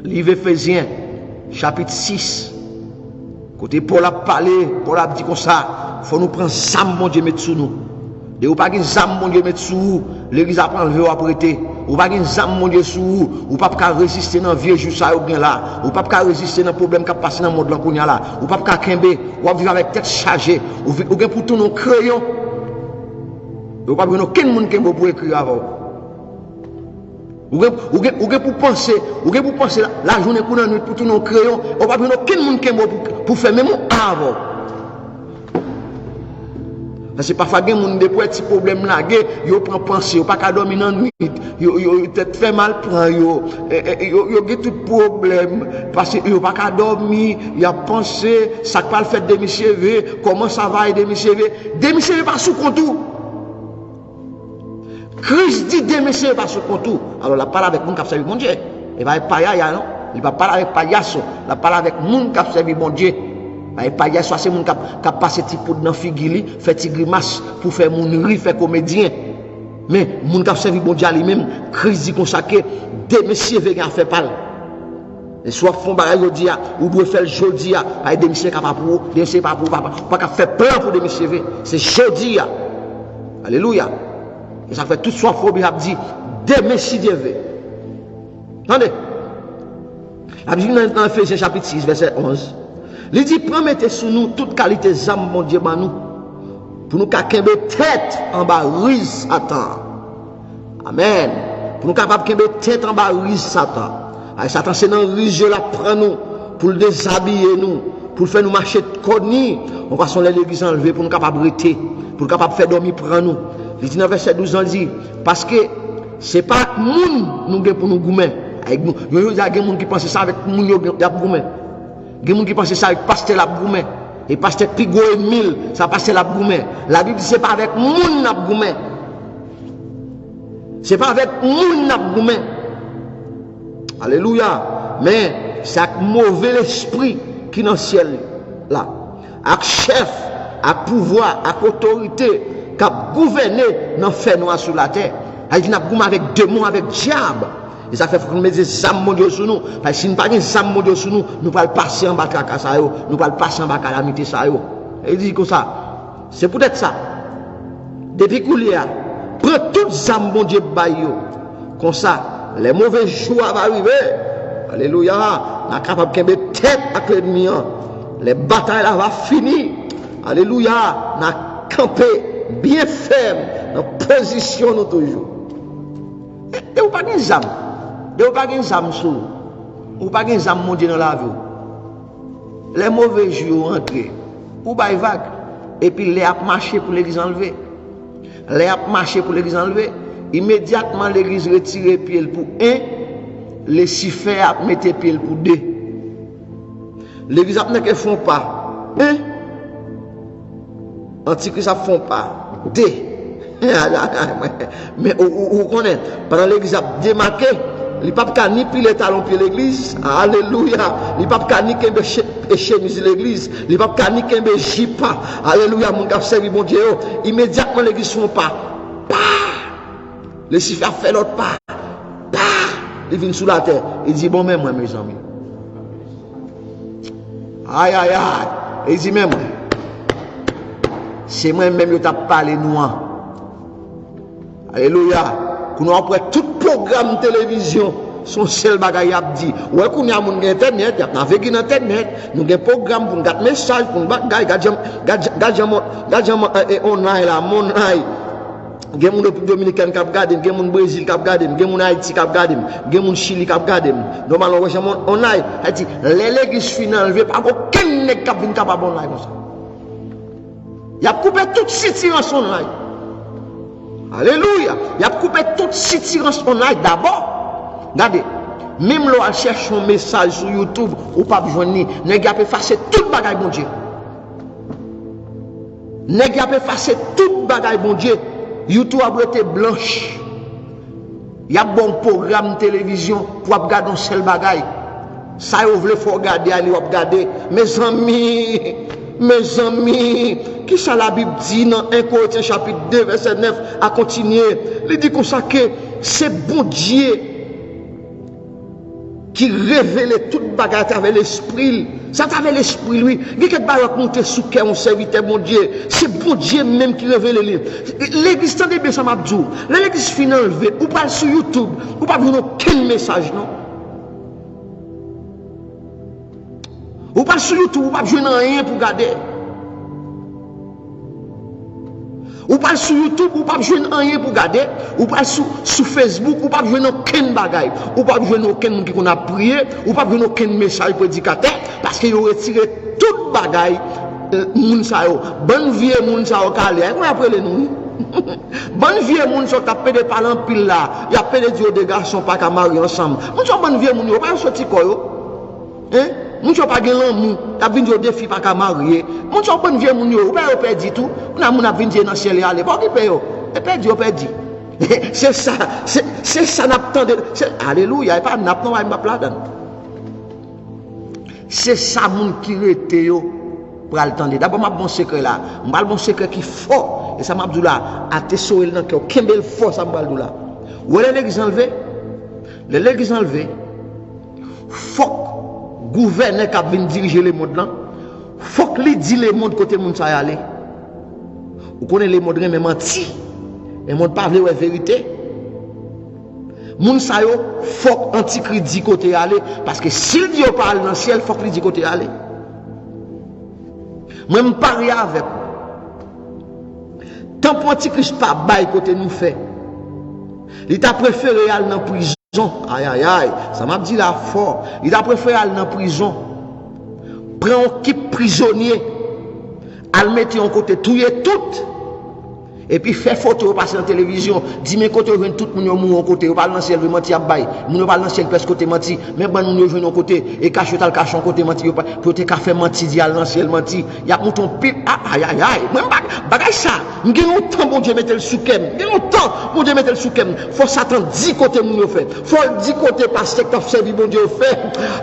liv Efezyen, chapit sis, kote Pòl ap pale, Pòl ap di konsa, fò nou pran zam Bondye met sou nou. Depi ou pa gen zam Bondye met sou ou, legliz ap anlve w ap rete. Ou pa gen zam Bondye sou ou, ou p ap ka reziste nan vye jou sa yo k gen la. Ou p ap ka reziste nan pwoblèm k ap pase nan mond lan kounye a la. Ou p ap ka kenbe, w ap viv avèk tèt chaje. Ou, vi- ou gen pou tounen yon kreyon. E ou p ap jwenn okenn moun kenbe w pou ekri avè w. Ou gen, ou gen, ou gen pou panse, ou gen pou panse la, lajounen kou nan nwit pou tounen yon kreyon, ou p ap jwenn okenn moun kenbe w pou, pou fè menm yon A avè w. Paske pafwa gen moun depi w wè ti pwoblèm lage, yo pran panse, yo pa ka dòmi nan nwit, yo, yo, yo tèt fè mal pran yo, e, e, yo, yo gen tout pwoblèm, paske yo pa ka dòmi, y ap panse, sa k pral fèt de misye ve, kòman sa va ye de misye ve, de misye ve pa sou kont ou. Kris di demen se pa sou kont ou. Alò, l ap pale avèk moun k ap sèvi Bondye. E pa avèk payaya, non. Li pa pale avèk payaso. L ap pale avèk moun k ap sèvi Bondye. Pa avèk payaso a, se moun k ap, k ap pase ti poud nan figi li, fè ti grimas pou fè moun ri, fè komedyen. Men, moun k ap sèvi Bondye a li menm, Kris di konsa ke demen se ve gen afè pa l. E si w ap fè yon bagay jodi a, ou dwe fè l jodi a. Paske demen se pa pou ou, demen se pa pou ou, pa, pa, ou pa ka fè plan pou demen se ve. Se jodi a. Alelouya. E sa k fè tout sa w ap fè, w ap di, demen si Dye ve. Tande. L ap di nan, nan Efezyen chapit sis, vèsè onz. Li di, pran mete sou nou tout kalite zam Bondye ban nou, pou nou ka kenbe tèt anba riz Satan an. Amèn. Pou nou kapab kenbe tèt anba riz Satan. Ay, Satan se nan riz yo l ap pran nou, pou l dezabiye nou, pou l fè nou mache kòni, yon fason lè legliz anlve pou nou kapab rete, pou l kapab fè dòmi pran nou. Li di nan vèsè douz lan, li di, paske se pa ak moun nou gen pou nou goumen. Ay, nou, yo, yo, gen moun ki panse se avèk moun yo gen, y ap goumen. Gen moun ki panse se avèk pastè l ap goumen. E pastè pi gwo ènmi l, sa pastè l ap goumen. Labib di se pa avèk moun n ap goumen. Se pa avèk moun n ap goumen. Alelouya. Men, se ak move lespri ki nan syèl la. Ak chèf, ak pouvwa, ak otorite k ap gouvène nan fènwa sou latè. Sa vle di n ap goumen avèk demon, avèk dyab. E sa fè fòk nou mete zam Bondye yo sou nou. Paske si n pa gen zam Bondye yo sou nou, nou pral pase anba traka sa yo. Nou pral pase anba kalamite sa yo. E li di konsa, se poutèt sa, depi koulye a, pran tout zam Bondye bay yo. Konsa, lè move jou a va rive, alelouya, n a kapab kenbe tèt ak lènmi an. Lè batay la va fini, alelouya, n a kanpe byen fèm nan pozisyon nou toujou. E, e ou pa gen zam. E ou pa gen zam sou ou. Ou pa gen zam Bondye nan lavi w. Lè move jou yo rantre, ou bay vag. Epi lè ap mache pou legliz anlve. Lè ap mache pou legliz anlve, imedyatman legliz retire pye l pou en, Lisifè ap mete pye l pou de. Legliz ap nèke fè yon pa. En, Antikris ap fè yon pa. De. Men ou, ou, ou konnen, pandan legliz ap demake, li p ap ka ni pile talon pye legliz, alelouya, li p ap ka ni kenbe che-, chemiz legliz, li p ap ka ni kenbe jip, alelouya, moun k ap sèvi Bondye yo, imedyatman legliz fè yon pa, pa! Lisifè ap fè lòt pa, pa! Li vin sou latè, li di, bon, men mwen, mezanmi. Ay, ay, ay. Li di, men mwen. Se mwen menm yo t ap pale nou an. Alelouya. Kounye a w ap wè tout pwogram televizyon, se yon sèl bagay y ap di. Ou wè kounye a moun gen entènèt, y ap navege nan entènèt. Nou gen pwogram pou n gad mesaj, pou n bagay. Gad jan, gad jan, gad jan, gad jan, eh, eh, online la, online. Gen moun Repiblik Dominikèn k ap gade m, gen moun Brezil k ap gade m, gen moun Ayiti k ap gade m, gen moun Chili k ap gade m. Nòmalman, w wè jan m online. Sa di, lè legliz fin anlve, pa gen okenn nèg k ap vin kapab online konsa. Y ap koupe tout sitirans online. Alelouya! Y ap koupe tout sitirans online dabò. Gade, menm lè w al chèche yon mesaj sou YouTube, ou p ap jwenn li. Nèg y ap efase tout bagay Bondye. Nèg y ap efase tout bagay Bondye. YouTube ap rete blanch. Y ap ba w pwogram televizyon pou w ap gade yon sèl bagay. Sa yo vle fè w gade a, li w ap gade. Mezanmi, mezanmi, kisa Labib di nan en Korentyen chapit de, vèsè nèf a kontinye? Li di konsa ke se Bondye ki revele tout bagay atravè lespri l. Se atravè lespri l, wi. Gen kèk bagay k ap monte sou kè yon sèvitè Bondye. Se Bondye menm ki revele li. Legliz, tande byen sa m ap di w. Lè legliz fin anlve, ou pral sou YouTube, ou p ap jwenn okenn mesaj, non. Ou pral sou YouTube, ou p ap jwenn anyen pou gade. Ou pral sou YouTube, ou p ap jwenn anyen pou gade. Ou pral sou, sou Facebook, ou p ap jwenn okenn bagay. Ou p ap jwenn okenn moun ki konn ap priye. Ou p ap jwenn okenn mesaj predikatè. Paske yo retire tout bagay, eh, moun sa yo. Bann vye moun sa yo k ale a. Kòman y ap rele nou, wi? Bann vye moun sa yo k ap pede pale anpil la. Y ap pede di yo de gason pa ka marye ansanm. Moun sa yo, bann vye moun yo, pa yo soti kò yo. Hein? Moun sa yo pa gen lanmou, y ap vin di yo de fi pa ka marye. Moun sa yo, bann vye moun yo, ou pa yo pèdi tou. Moun ap, moun ap vin di e nan syèl y ale. Pa okipe yo. E pèdi yo pèdi. Se sa, se, se sa n ap tande. Se, alelouya, e pa n ap non, m p ap ladan. Se sa moun ki rete yo pral tande. Dabò, m ap ba w sekrè la. M pral ba w sekrè ki fò. E sa m ap di w la, atesore l nan kè w. Kenbe l fò, sa m pral di w la. Ou wè lè legliz anlve? Lè legliz anlve, fòk gouvènè k ap vin dirije lemonn lan, fòk li di lemonn kote moun sa y ale. Ou konnen lemonn renmen manti. Lemonn pa vle wè verite. Moun sa yo, fòk antikri di kote y ale, paske si l di yo pa al nan syèl, fòk li di kote y ale. Mwen, m parye avèk ou. Tanpon antikris pa bay kote nou fè, li ta prefere al nan prizon. Ayayay, sa m ap di la fò. Li ta prefere al nan prizon. Pran yon kip prizonye, al mete yon kote, touye tout. Epi fè foto yo pase nan televizyon, di men kote yo jwenn tout moun yo mouri yon kote, yo pa al nan syèl vre, manti y ap bay. Moun yo pa al nan syèl prèske kote manti, men bann moun yo jwenn yon kote, e kache yo t al kache yon kote manti, yo pa, pou yo te ka fè manti di al nan syèl manti. Y ap monte yon pil, a, ayayay, mwen m pa, bagay sa, m gen lontan Bondye mete l sou kè m, gen lontan Bondye mete l sou kè m. Fò Satan di kote moun yo fè, fò l di kote pastè k t ap sèvi Bondye yo fè,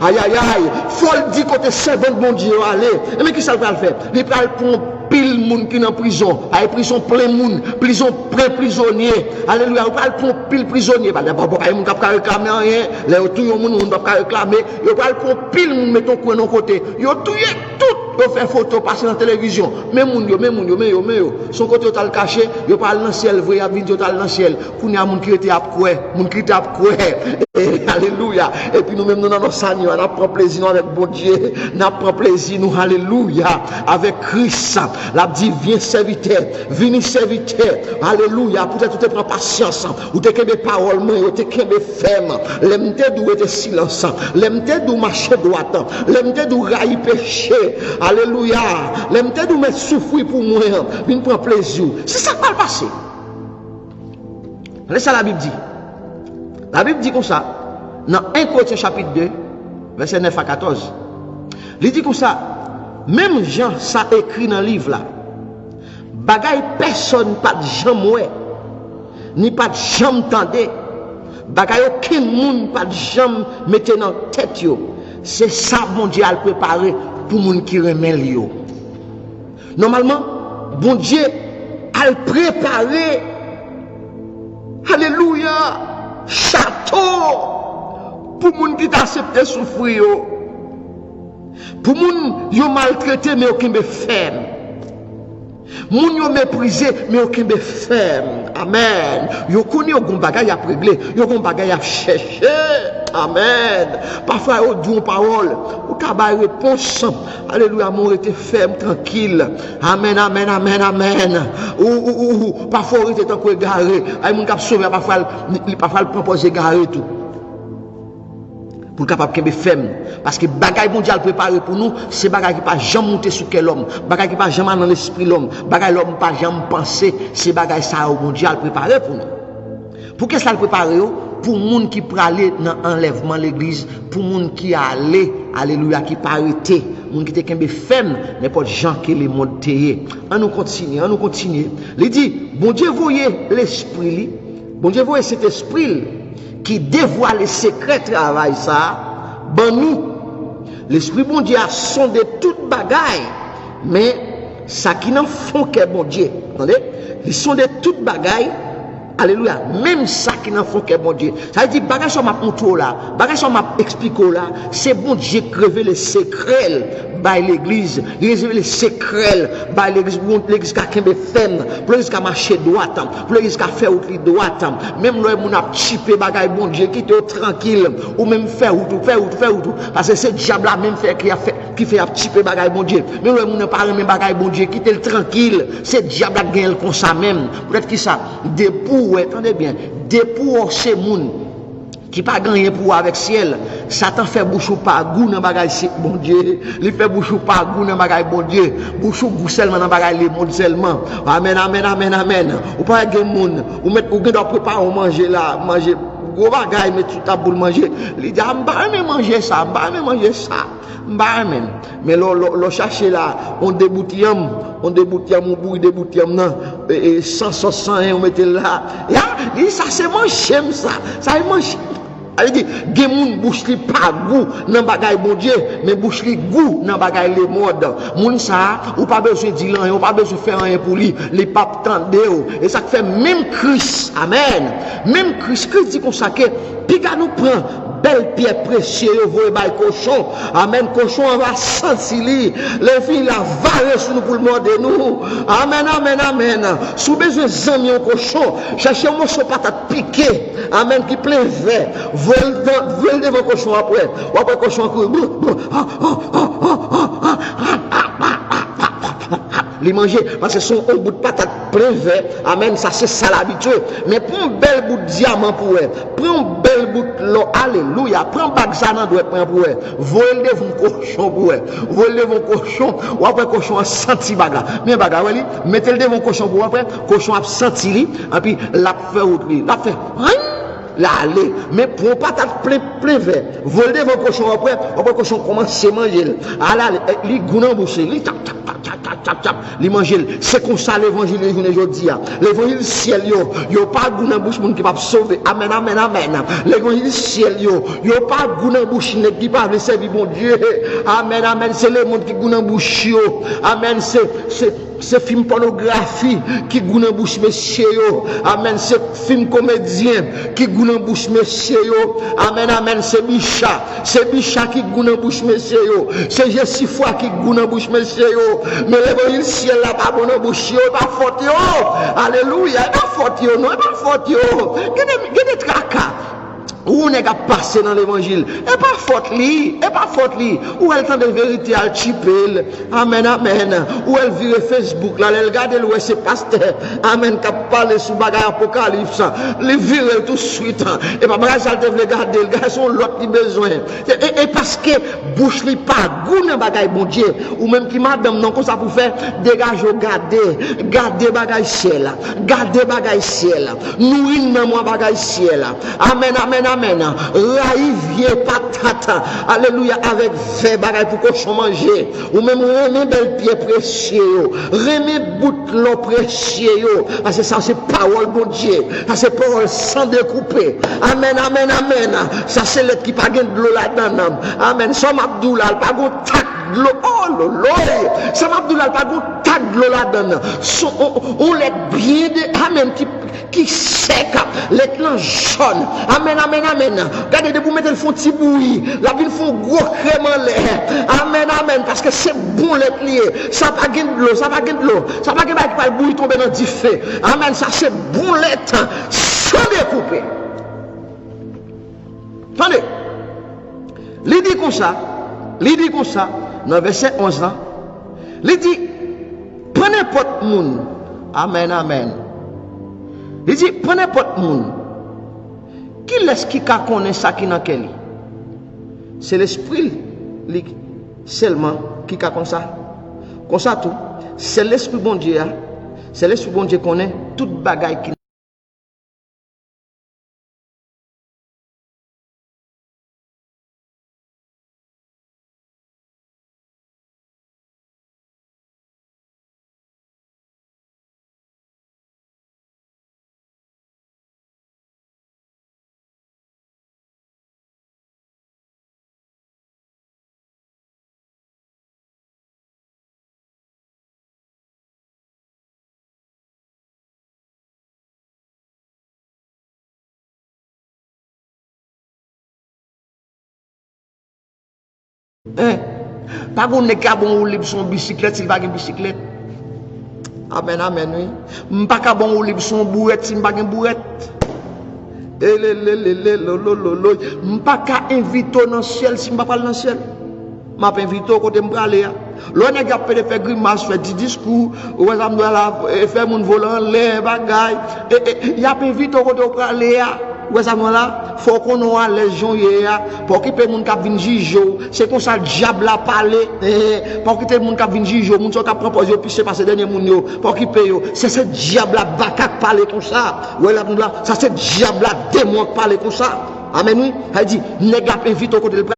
ayayay, fò l di kote sèvant Bondye yo ale. Ebyen, kisa l pral fè? Li pral pran pil moun ki nan prizon. Ay, prizon plen moun, prizon plen prizonye. Alelouya, yo pral pran pil prizonye. Pa, pa, pa, pa gen moun k ap ka reklame anyen. Lè yo touye yon moun, moun p ap ka reklame. Yo pral pran pil moun, mete yon kwen nan kote. Yo touye tout. Yo fè foto, pase nan televizyon. Men moun yo, men moun yo, men yo, men yo. Se yon kote yo t al kache, yo pa al nan syèl vre, y ap vin di yo t al nan syèl. Kounye a, moun ki rete ap kwè, moun ki rete ap kwè. Alelouya. Epi nou menm, nou nan non Senyè a, n ap pran plezi nou avèk Bondye. N ap pran plezi nou, alelouya, avèk Kris. L ap di, vyen sèvitè, vini sèvitè. Alelouya. Poutèt ou te pran pasyans, ou te kenbe pawòl mwen, ou te kenbe fèm. Lè m te di w rete silans, lè m te di w mache dwat, lè m te di w rayi peche. Alelouya. Lè m te di w mèt soufri pou mwen, vin pran plezi w. Se sa k pral pase. Gade sa Labib di. Labib di konsa, nan en Korentyen chapit de, vèsè nèf a katòz. Li di konsa, menm jan sa ekri nan liv la, bagay pèsòn pa t janm wè, ni pa t janm tande, bagay okenn moun pa t janm mete nan tèt yo, se sa Bondye al prepare pou moun ki renmen l yo. Nòmalman, Bondye al prepare, alelouya, chato pou moun ki ta aksepte soufri yo. Pou moun yo maltrete, men yo kenbe fèm. Moun yo meprize, men yo kenbe fèm. Amèn. Yo konnen yo gon bagay y ap regle, yo gon bagay y ap chèche. Amèn. Pafwa yo di yon pawòl, ou ka bay repons. Alelouya, men w rete fèm, trankil. Amèn, amèn, amèn, amèn. Ou, ou, ou, ou, pafwa w rete tankou egare. Ay, moun k ap sove a, pafwa l, li, pafwa l pran pòz egare tou. pou l kapab kenbe fèm. Paske bagay Bondye al prepare pou nou, se bagay ki pa janm moute sou kè lòm, bagay ki pa janm al nan lespri lòm, bagay lòm pa janm panse, se bagay sa yo Bondye al prepare pou nou. Pou kiyès l al prepare yo? Pou moun ki prale nan anlèvman legliz, pou moun ki ale, alelouya, ki pa rete, moun ki te kenbe fèm, nenpòt jan ke lemonn te ye. Ann nou kontinye, ann nou kontinye. Li di, Bondye voye lespri li, Bondye voye Sentespri l, ki devwale sekrè travay sa a ban nou. Lespri Bondye a sonde tout bagay, men sa ki nan fon kè Bondye. Tande? Li sonde tout bagay, alelouya, menm sa ki nan fon kè Bondye. Sa vle di, bagay sa m ap montre w la, bagay sa m ap eksplike w la, se Bondye k revele sekrè l bay legliz. Li revele sekrè l bay legliz, pou legliz ka kenbe fèm, pou legliz ka mache dwat, pou legliz ka fè wout li dwat. Menm lè moun ap tchipe bagay Bondye, kite yo trankil. Ou menm fè wout ou, fè wout ou, fè wout ou. Paske se dyab la menm fè ki ap fè, ki fè y ap tchipe bagay Bondye. Menm lè moun nan pa renmen bagay Bondye, kite l trankil. Se dyab la k genyen l konsa menm. Poutèt ki sa? Depi w wè, tande byen, depi w wè w se moun ki pa gen anyen pou wè avèk syèl, Satan fè bouch ou pa gou nan bagay se Bondye. Li fè bouch ou pa gou nan bagay Bondye. Bouch ou gou sèlman nan bagay lemonn sèlman. Amèn, amèn, amèn, amèn. Ou pa wè gen moun, ou mèt, ou gen dwa prepare yon manje la, manje, gwo bagay, met sou tab pou l manje. Li di, a, m pa renmen manje sa, m pa renmen manje sa, m pa renmen. Men lè w, lè w, lè w chache la, yon de bout yanm, yon de bout yanm, ou bouri de bout yanm nan, e, e, san sòs, san anyen, ou mete l la. Ya, li, sa se manje m sa, sa e manje. Sa vle di, gen moun bouch li pa gou nan bagay Bondye, men bouch li gou nan bagay lemonn. Moun sa a, ou pa bezwen di l anyen, ou pa bezwen fè anyen pou li, li p ap tande w. E sa k fè menm Kris, amèn, menm Kris, Kris di konsa ke piga nou pran bèl pyè presye yo voye bay kochon. Amèn. Kochon an va santi li. Lè l fini, l a vare sou nou pou l mòde nou. Amèn, amèn, amèn. Si w bezwen zanmi yon kochon, chèche yon moso patat pike. Amèn, ki plen vè. Voye l devan, voye l devan kochon an, w ap wè. W ap wè kochon an kouri. Bou, bou, ah, ah, ah, ah, ah, ah, ah, ah, ah, ah, ah. Li manje, paske se yon bout patat plen vè. Amèn, sa se sa l abitye. Men pran yon bèl bout dyaman pou wè. Pran yon bèl bout lò, alelouya. Pran bag sa nan dwèt mwen pou wè. Voye l devan yon kochon pou wè. Voye l devan yon kochon, w ap wè kochon an santi bag la. Men bag la, wè li, mete l devan yon kochon pou w ap wè. Kochon ap santi li, epi l ap fè wout li. L ap fè, ann, l ale. Men pran yon patat plen, plen vè. Voye l devan kochon, w ap wè, w ap wè kochon kòmanse manje l. Ale, ale, e, li gou nan bouch li, li tap, tap, tap, tap, tap, tap, tap. Li manje l. Se konsa levanjil yo jounen jodi a. Levanjil syèl yo, yo pa gou nan bouch moun ki p ap sove. Amèn, amèn, amèn. Levanjil syèl yo, yo pa gou nan bouch nèg ki pa vle sèvi Bondye. Amèn, amèn. Se lemonn ki gou nan bouch yo. Amèn. Se, se, se fim pònografi ki gou nan bouch mesye yo. Amèn. Se fim komedyen ki gou nan bouch mesye yo. Amèn, amèn. Se bicha. Se bicha ki gou nan bouch mesye yo. Se jesifwa ki gou nan bouch mesye yo. Men levanjil syèl la pa bon nan bouch yo. E pa fòt yo. Alelouya. E pa fòt yo, non. E pa fòt yo. Gen de, gen de traka ou wè nèg ap pase nan levanjil. E pa fòt li. E pa fòt li. Ou wè l tande verite a, l tchipe l. Amèn, amèn. Ou wè l vire Facebook la, lè l gade l wè se pastè, amèn, k ap pale sou bagay apokalips. Li vire l touswit. E pa bagay sa l te vle gade, l gade se yon lòt li bezwen. E, e, e paske bouch li pa gou nan bagay Bondye. Ou menm ki madanm nan, konsa pou fè, degaje w gade. Gade bagay syèl. Gade bagay syèl. Nouri nanm ou a bagay syèl. Amèn, amèn, amèn. Rayi vye patat. Alelouya, avèk vè bagay pou kochon manje. Ou menm renmen bèl pyè presye yo. Renmen bout lò presye yo. Paske sa se pawòl Bondye. Sa se pawòl san dekoupe. Amèn, amèn, amèn. Sa se lèt ki pa gen dlo ladan l. Amèn. Sa m ap di w la, l pa gon tak dlo. Oh, loloy. Sa m ap di w la, l pa gon tak dlo ladan l. Se yon, yon lèt byen de, amèn, ki ki sèk, lèt lan jòn. Amèn, amèn, amèn. Gade, depi w mete l fè yon ti bouyi, l ap vin fè yon gwo krèm anlè. Amèn, amèn, paske se bon lèt li ye. Sa pa gen dlo, sa pa gen dlo. Sa pa gen bagay ki pral bouyi tonbe nan dife. Amèn, sa se bon lèt, san dekoupe. Tande. Li di konsa, li di konsa, nan vèsè onz lan, li di, pran nenpòt moun. Amèn, amèn. Li di, pran nenpòt moun. Kilès ki ka konnen sa ki nan kè li? Se Lespri l, li sèlman ki ka konn sa. Konsa tou, sèl Lespri Bondye a, sèl Lespri Bondye konnen tout bagay ki Hein? Pa gon nèg ka bon woulib sou yon bisiklèt si l pa gen bisiklèt. Amèn, amèn, wi. M pa ka bon woulib sou yon bourèt si m pa gen bourèt. Elelelele, lolololo. M pa ka envite w nan syèl si m pa pral nan syèl. M ap envite w kote m prale a. Lè nèg y ap pede fè grimas, fè ti diskou, ou wè sa m di w la, e, fè moun vole anlè, bagay. E, e, y ap envite w kote w prale a. Ou wè sa m di w la? Fò w konnen w alèz jan w ye a. Pa okipe moun k ap vin jije w. Se konsa dyab la pale. E, e, pa okipe moun k ap vin jije w. Moun sa yo k ap pran pòz yo pise pase dènye moun yo. Pa okipe yo. Se, se dyab la, baka k pale konsa. Ou wè la, m di w la, sa se dyab la, demon an k pale konsa. Amèn, wi. Sa vle di, nèg la ap envite w kote l prale.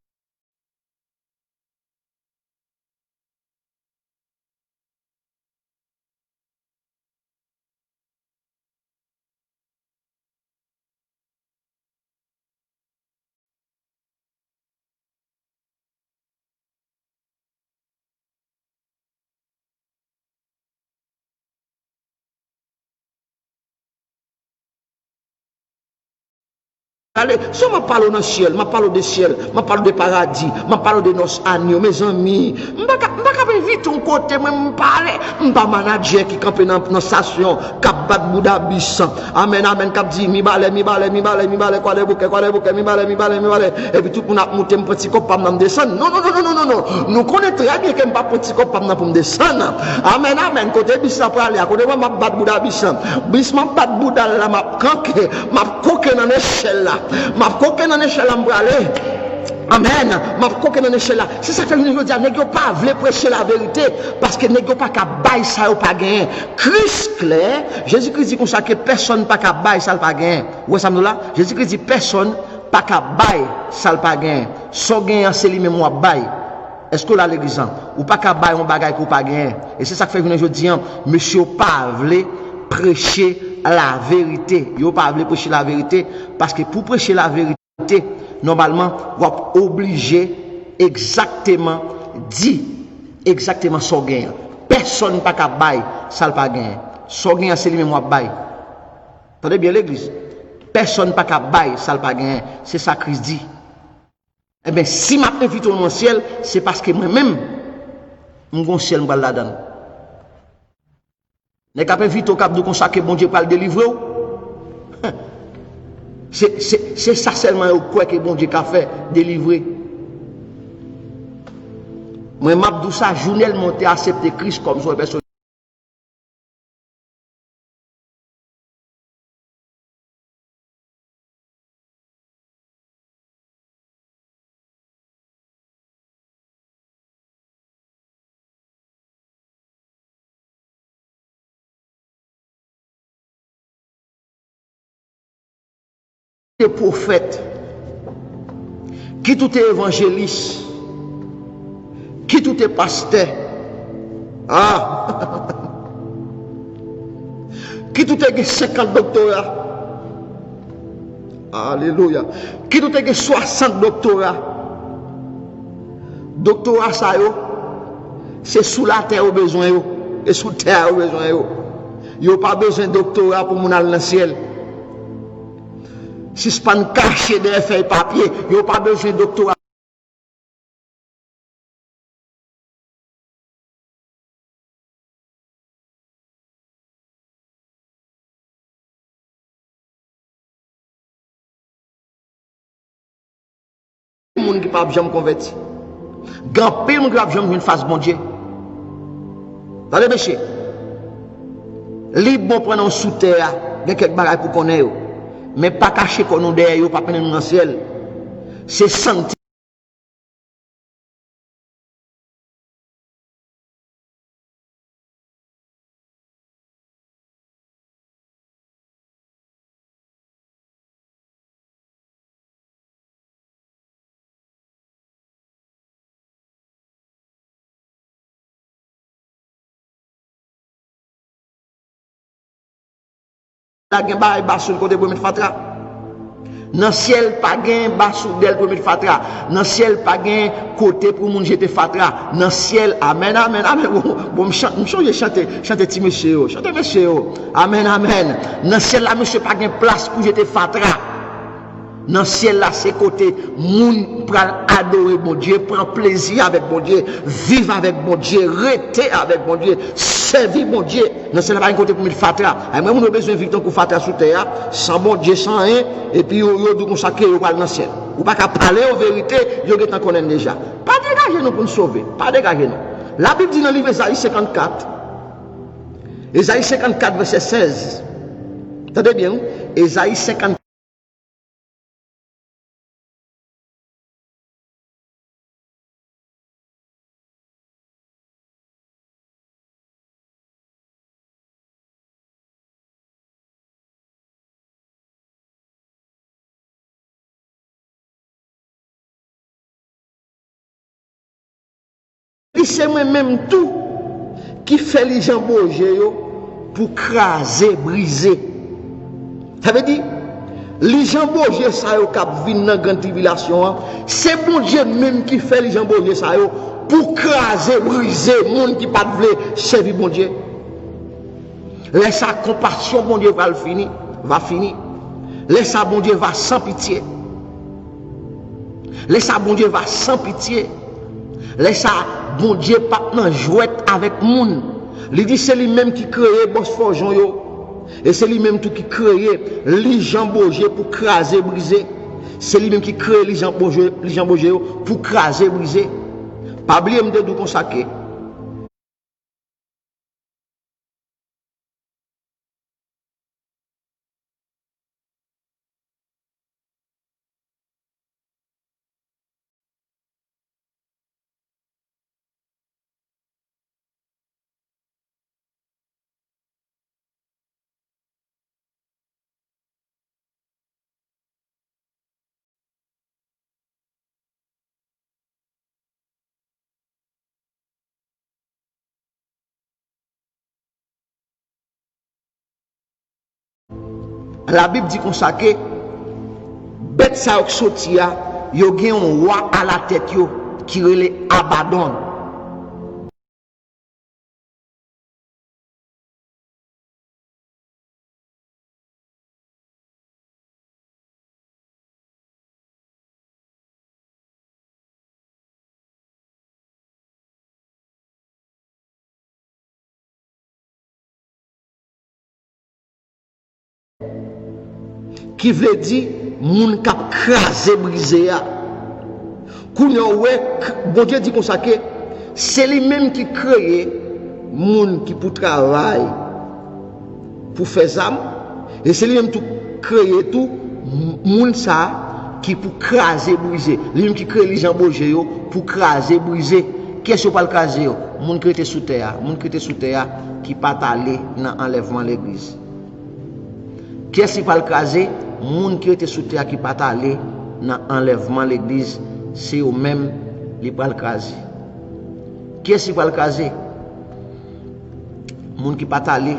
Ale, si m ap pale w nan syèl, m ap pale w de syèl, m ap pale w de paradi, m ap pale w de nòs anyo, mezanmi. M pa ka, m pa ka envite w kote mwen, m pale. M pa manadjè ki kanpe nan, nan estasyon, k ap bat bouda bis. Amèn, amèn, k ap di, mi balè, mi balè, mi balè, mi balè, kwa de bouke, kwa de bouke, mi balè, mi balè, mi balè. Epi tout moun ap moute, m pran ti kòb pa m nan, m desann. Non, non, non. Nou konnen trè byen ke m p ap pran ti kòb pa m nan pou m desann. Amèn, amèn. Kote bis la prale a? Kote mwen m ap bat bouda bis la? Bis m ap bat bouda l la, m ap kanke. M ap koke nan nechèl la. M ap koke nan nechèl la, m prale. Amèn. M ap koke nan nechèl la. Se sa k fè jounen jodi a, nèg yo pa vle preche laverite, paske nèg yo pa ka bay sa yo pa genyen. Kris klè, Jezi Kris di konsa ke pèsonn pa ka bay sa l pa genyen. Ou wè sa m di w la? Jezi Kris di pèsonn pa ka bay sa l pa genyen. Sa w genyen an, se li menm w ap bay. Èske w la legliz lan? Ou pa ka bay yon bagay ke w pa genyen. E se sa k fè jounen jodi an, mesye yo pa vle preche laverite. Yo pa vle preche laverite, paske pou preche laverite, nòmalman, w ap oblije egzakteman di egzakteman sa w genyen an. Pèsonn pa ka bay sa l pa genyen. Sa w genyen an, se li menm w ap bay. Tande byen, legliz. Pèsonn pa ka bay sa l pa genyen. Se sa Kris di. Ebyen, si m ap envite w nan syèl, se paske mwen menm, m gon syèl m pral ladan l. Nèg k ap envite w, k ap di w konsa ke Bondye pral delivre w. Se, se, se sa sèlman yo kwè ke Bondye ka fè, delivre. Mwen, m ap di w sa, jounèl mwen te aksepte Kris kòm sovè pèsonèl. Te pwofèt, kit ou te evanjelis, kit ou te pastè, ah, kit ou te gen senkant doktora, alelouya, kit ou te gen swasant doktora, doktora sa yo, se sou latè yo bezwen yo, e sou tè a yo bezwen yo. Yo pa bezwen doktora pou moun al nan syèl. Sispann kache dèyè fèy papye. Yo pa bezwen doktora. Moun ki p ap janm konvèti. Gen anpil moun ki p ap janm jwenn fas Bondye. Tande, mesye. Li bon pandan w sou tè a, gen kèk bagay pou konnen yo. Men pa kache kò nou dèyè yo, p ap mennen nou nan syèl. Se santi la gen bagay ba sou l kote pou yo met fatra. Nan syèl pa gen ba sou dèl pou yo met fatra. Nan syèl pa gen kote pou moun jete fatra. Nan syèl, amèn, amèn, amèn. Bon, bon, m chan- m chonje chante, chante ti mesye yo. Chante mesye yo. Amèn, amèn. Nan syèl la, mesye, pa gen plas pou jete fatra. Nan syèl la, se kote moun pral adore Bondye, pran plezi avèk Bondye, viv avèk Bondye, rete avèk Bondye, sèvi Bondye. Nan syèl la, pa gen kote pou met fatra. Ay, mwen, moun yo bezwen viv tankou fatra sou tè a, san Bondye, san anyen, epi yo, yo di w konsa ke yo pral nan syèl. Ou pa ka pale yo verite, yo gentan konnen l deja. Pa degaje nou pou n sove. Pa degaje nou. Labib di nan liv Ezayi senkannkat, Ezayi senkannkat, vèsè sèz. Tande byen, wi. Ezayi senkannkat. Li se mwen menm tou ki fè lijan boje yo pou kraze, brize. Sa vle di, lijan boje sa yo k ap vin nan gran tribilasyon an, se Bondye menm ki fè lijan boje sa yo pou kraze, brize moun ki pa t vle sèvi Bondye. Lè sa, konpasyon Bondye pral fini, va fini. Lè sa, Bondye va san pitye. Lè sa, Bondye va san pitye. Lè sa, Bondye p ap nan jwèt avèk moun. Li di se li menm ki kreye bòs fòjon yo. E se li menm tou ki kreye lijan boje pou kraze, brize. Se li menm ki kreye lijan boje, lijan boje yo pou kraze, brize. Pa bliye m te di w konsa ke Labib di konsa ke bèt sa yo k soti a, yo gen yon wa alatèt yo ki rele Abadon. Ki vle di moun k ap kraze brize a. Kounye a, ou wè, k- Bondye di konsa ke se li menm ki kreye moun ki pou travay, pou fè zam, e se li menm tou kreye tou m- moun sa a ki pou kraze brize. Li menm ki kreye lijan boje yo pou kraze brize. Kiyès yo pral kraze yo? Moun ki rete sou tè a. Moun ki rete sou tè a ki pa t ale nan anlèvman legliz. Kiyès li pral kraze? Moun ki rete sou tè a ki pa t ale nan anlèvman legliz, se yo menm li pral kraze. Kiyès li pral kraze? Moun ki pa t ale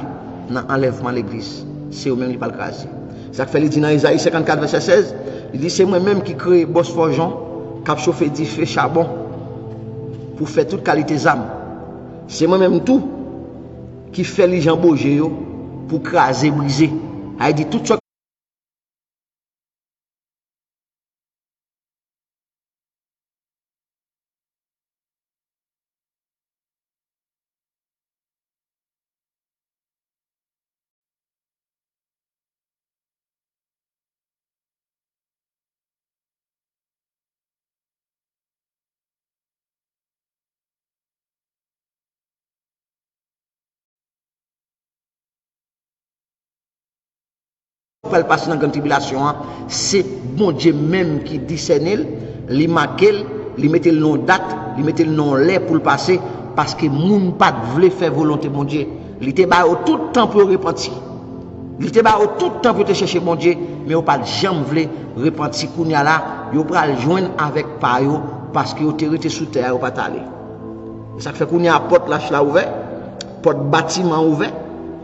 nan anlèvman legliz, se yo menm li pral kraze. Sa k fè li di nan Ezayi senkannkat vèsè sèz, li di, se mwen menm ki kreye bòs fòjon k ap chofe dife chabon pou fè tout kalite zam. Se mwen menm tou ki fè lijan boje yo pou kraze brize. Sa vle di tout sa pral pase nan grann tribilasyon an, se Bondye menm ki disène l, li make l, li mete l nan yon dat, li mete l nan yon lè pou l pase, paske moun pa t vle fè volonte Bondye. Li te ba yo tout tan pou yo repanti. Li te ba yo tout tan pou yo te chèche Bondye, men yo pa t janm vle repanti. Kounye a la, yo pral jwenn avèk pa yo, paske yo te rete sou tè a, yo pa t ale. E sa k fè kounye a pòt lach la ouvè, pòt batiman ouvè.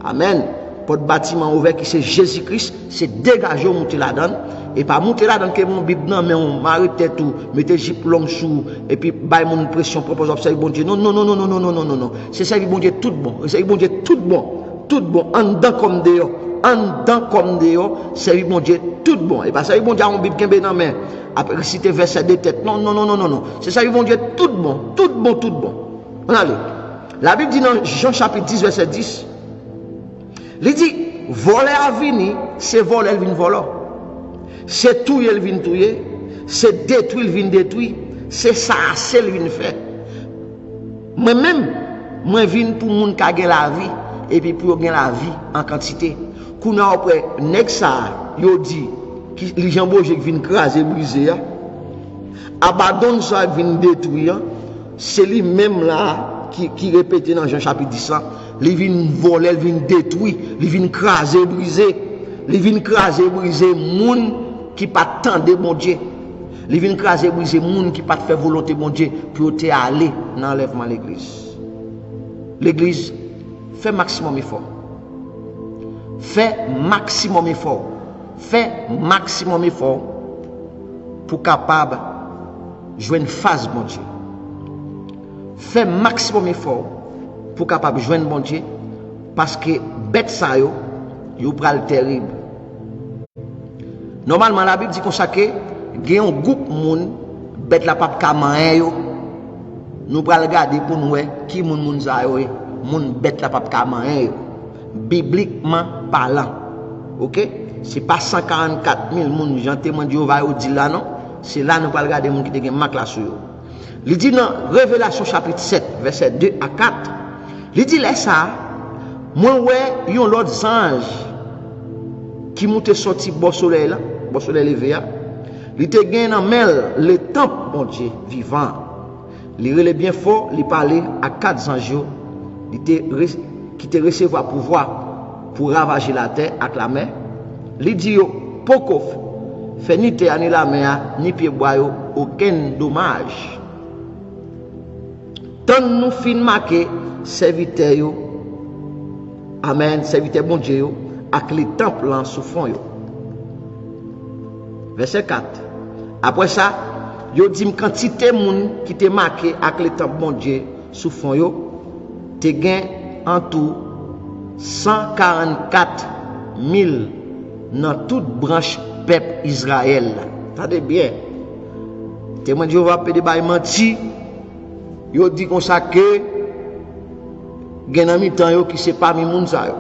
Amèn. Pòt batiman ouvè ki se Jezi Kris, se degaje w moute ladan l. E pa moute ladan l ke yon Bib nan men w, mare tèt ou, mete jip long sou ou, epi bay moun presyon, pwopòz w ap sèvi Bondye. Non, non, non, non, non, non, non, non, non, non. Se sèvi Bondye tout bon. Sèvi Bondye tout bon. Tout bon. Anndan kòm deyò. Anndan kòm deyò. Sèvi Bondye tout bon. E pa sèvi Bondye a yon Bib kenbe nan men. Ap resite vèsè de tèt. Non, non, non, non, non, non. Se sèvi Bondye tout bon. Tout bon, tout bon. Ann ale. Labib di nan Jan chapit dis, vèsè dis, li di, vòlè a vini, se vòlè l vin vòlè w. Se touye l vin touye, se detwi l vin detwi, se sase l vin fè. Mwen menm, mwen vin pou moun ka gen lavi, epi pou yo gen lavi an kantite. Kounye a w ap wè nèg sa a, yo di, ki, li Jan Bojik vin kraze brize a, Abadon sa k vin detwi an, se li menm la a ki, ki repete nan Jan chapit dis lan, li vin vòlè, li vin detwi, li vin kraze brize, li vin kraze brize moun ki pa t tande Bondye. Li vin kraze brize moun ki pa t fè volonte Bondye pou yo te ale nan anlèvman legliz. Legliz, fè maksimòm efò. Fè maksimòm efò. Fè maksimòm efò pou kapab jwenn fas Bondye. Fè maksimòm efò pou kapab jwenn Bondye, paske bèt sa yo, yo pral tèrib. Nòmalman, Labib di konsa ke gen yon gwoup moun, bèt la p ap ka manyen yo. Nou pral gade pou n wè ki moun moun sa yo ye. Moun bèt la p ap ka manyen yo. Biblikman palan. Oke? Se pa san karannkat mil moun, jan Temwen Jewova yo di l la, non. Se la nou pral gade moun ki te gen mak la sou yo. Li di nan Revelasyon chapit sèt, vèsè de a kat, li di, lè sa a, mwen wè yon lòt zanj ki moute sòti bò solèy la, bò solèy leve a. Li te gen nan men l letanp Bondye vivan an. Li rele byen fò, li pale ak kat zanj yo, li te re-, ki te resevwa pouvwa pou ravaje latè ak lamè. Li di yo, poko fè ni tè a, ni lamè a, ni pyebwa yo okenn domaj. Tann nou fin make sèvitè yo, amèn, sèvitè Bondye yo, ak letanp lan sou fwon yo. Vèsè kat. Apre sa, yo di m kantite moun ki te make ak letanp Bondye sou fwon yo, te gen antou san karannkat mil nan tout branch pèp Izrayèl la. Tande byen. Temwen Jewova ap plede bay manti. Yo di konsa ke gen nan mitan yo ki se pami moun sa yo.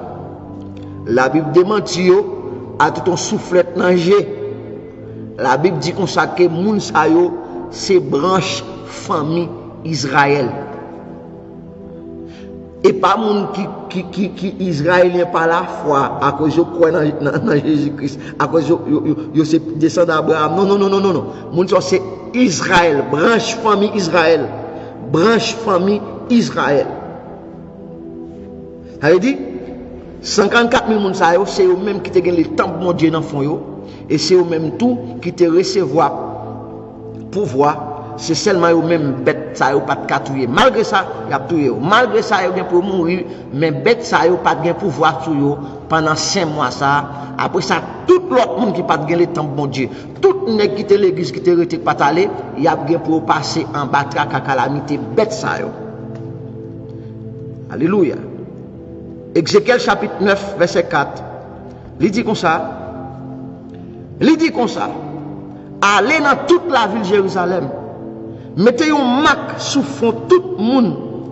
Labib demanti yo a tout yon souflèt nan je. Labib di konsa ke moun sa yo se branch fanmi Izrayèl. E pa moun ki, ki, ki, ki Izrayelyen pa lafwa, akoz yo kwè nan, nan, nan Jezi Kris, akoz yo, yo, yo, yo se desandan Abraram. Non, non, non, non, non, non. Moun sa yo se Izrayèl, branch fanmi Izrayèl. Branch fanmi Izrayèl. Sa vle di, san karannkat mil moun sa yo, se yo menm ki te gen letanp Bondye nan fwon yo, e se yo menm tou ki te resevwa pouvwa, se sèlman yo menm bèt sa yo pa t ka touye. Malgre sa, y ap touye yo. Malgre sa, yo gen pou yo mouri, men bèt sa yo pa t gen pouvwa sou yo pandan senk mwa sa a. Apre sa, tout lòt moun ki pa t gen letanp Bondye, tout nèg ki te legliz, ki te rete, ki pa t ale, y ap gen pou yo pase anba traka, kalamite bèt sa yo. Alelouya. Ezekyèl chapit nèf, vèsè kat, li di konsa, li di konsa, ale nan tout lavil Jerizalèm, mete yon mak sou fwon tout moun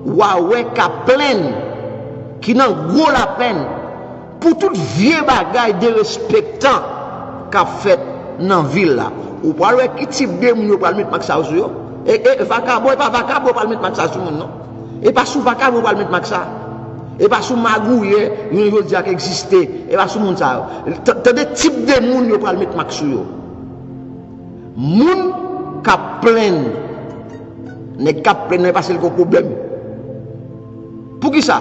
w a wè k ap plenn, ki nan gwo lapenn, pou tout vye bagay derespektan k ap fèt nan vil la. Ou pral wè ki tip de moun yo pral met mak sa yo sou yo. E, e vakabon, e pa vakabon yo pral met mak sa sou moun, non. E pa sou vakabon yo pral met mak sa. E pa sou magouyè, jounen jodi a k egziste. E pa sou moun sa yo. T-, tande tip de moun yo pral met mak sou yo. Moun k ap plenn. Nèg k ap plenn nan e paske l gen pwoblèm. Poukisa?